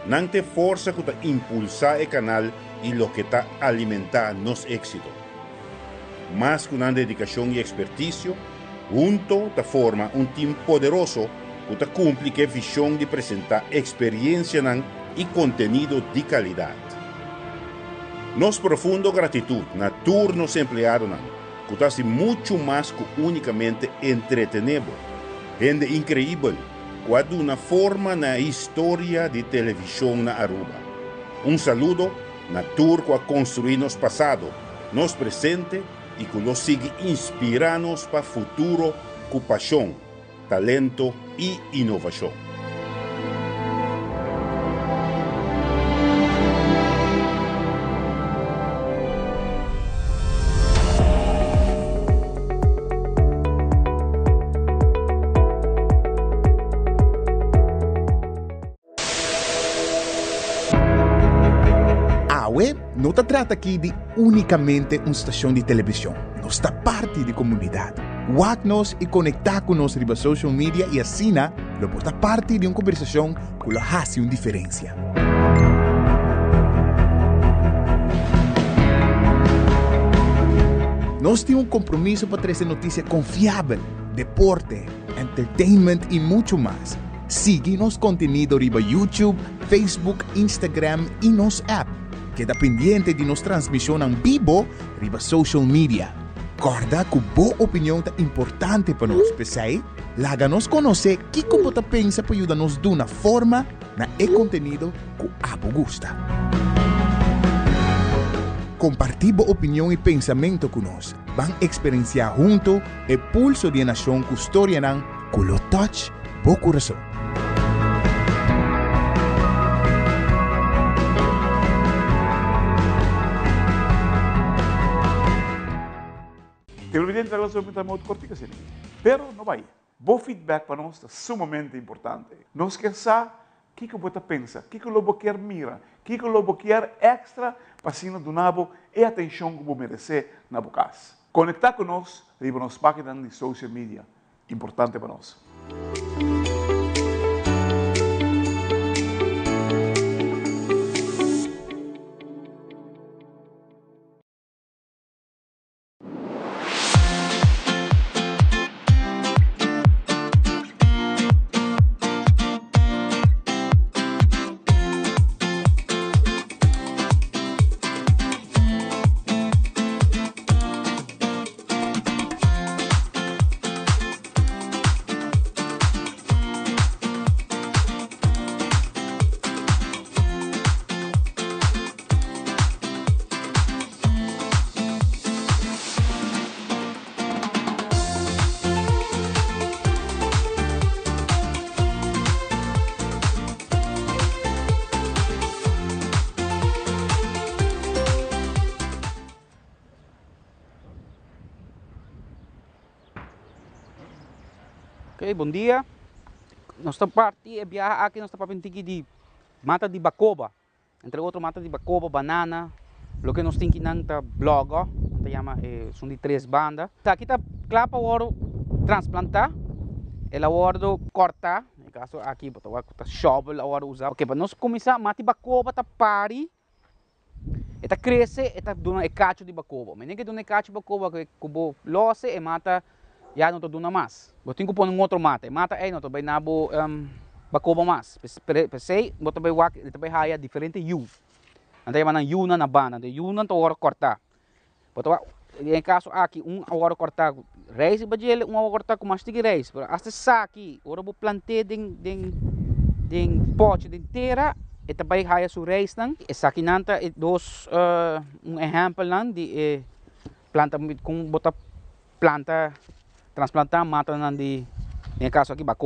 Nan ta e forsa ku ta impulsá e kanal i loke ta alimentá nos éksito. Mas ku nan dedikashon i ekspertisio, hunto ta forma un tim poderoso ku ta kumpli ku e vishon di presentá eksperiensianan i kontenido di kalidat. Nos profundo gratitut na tur nos empleadonan ku ta hasi muchu mas ku únikamente entretené bo. Hende inkreibel ku a duna forma na e historia di televishon na Aruba. Un saludo na tur ku a konstruí nos pasado, nos presente i ku lo sigui inspirá nos pa futuro ku pashon, talento i inovashon. Awe no ta trata aki di únikamente un stashon di televishon. Nos ta parti di komunidat. Wak nos i konektá ku nos riba social media i asina lo por ta parti di un kombersashon ku lo hasi un diferensia. Nos tin un kompromiso pa trese notisia konfiabel, deporte, entertainment i muchu mas. Sigui nos kontenido riba YouTube, Facebook, Instagram i nos app. Keda pendiente di nos transmishonnan bibo riba social media. Kòrda ku bo opinion ta importante pa nos, p'esei laga nos konosé kiko bo ta pensa pa yuda nos duna forma na e kontenido ku abo gusta. Kompartí bo opinion i pensamentu ku nos. Ban eksperensiá huntu e pulso di e nashon ku storianan ku lo touch bo kurason. Televidente ta gosta di mota kortiku asina. Pero no bai. Bo feedback pa nos ta sumamente importante. Nos kier sa kiko bo ta pensa, kiko lo bo kier mira, kiko lo bo kier extra pa asina duna bo e atencion ku bo merece na bo kas. Conecta ku nos riba nos paginanan di social media. Importante pa nos. Ok, bon dia. Nos ta parti e biaha aki nos ta papia un tiki di mata di bakoba. Entre otro mata di bakoba, banana, loke nos tin kinan ta blogo, nan ta yama e esun di tres banda. Esaki ta kla pa wòrdu transplantá, el a wòrdu kòrtá, den e kaso aki bo ta wak ku ta shòvel a wòrdu usá. Ok, pa nos kuminsá mata di bakoba ta pari E ta crece, e ta duna e cacho di bacobo. Menen ke duna e cacho di bacobo ku bo lose e mata ya no ta duna mas. Bo tin ku pone un otro mata. E mata ei no ta bai na bo bacobo mas. P'esei bo ta bai wak, e ta bai haya diferente yu. Nan ta yama nan yunan na banda. E yunan ta wòrdu kòrtá. Bo ta wak, den e kaso aki un a wòrdu kòrtá ku reis riba djele, un a wòrdu kòrtá ku mas tiki reis. Pero asta esaki, ora bo plant'é den den den pòchi den tera, e ta bai haya su reisnan. Esakinan ta e dos un ehèmpelnan di e planta kon bo ta planta. Transplantá matanan di, den e kaso aki, bakoba.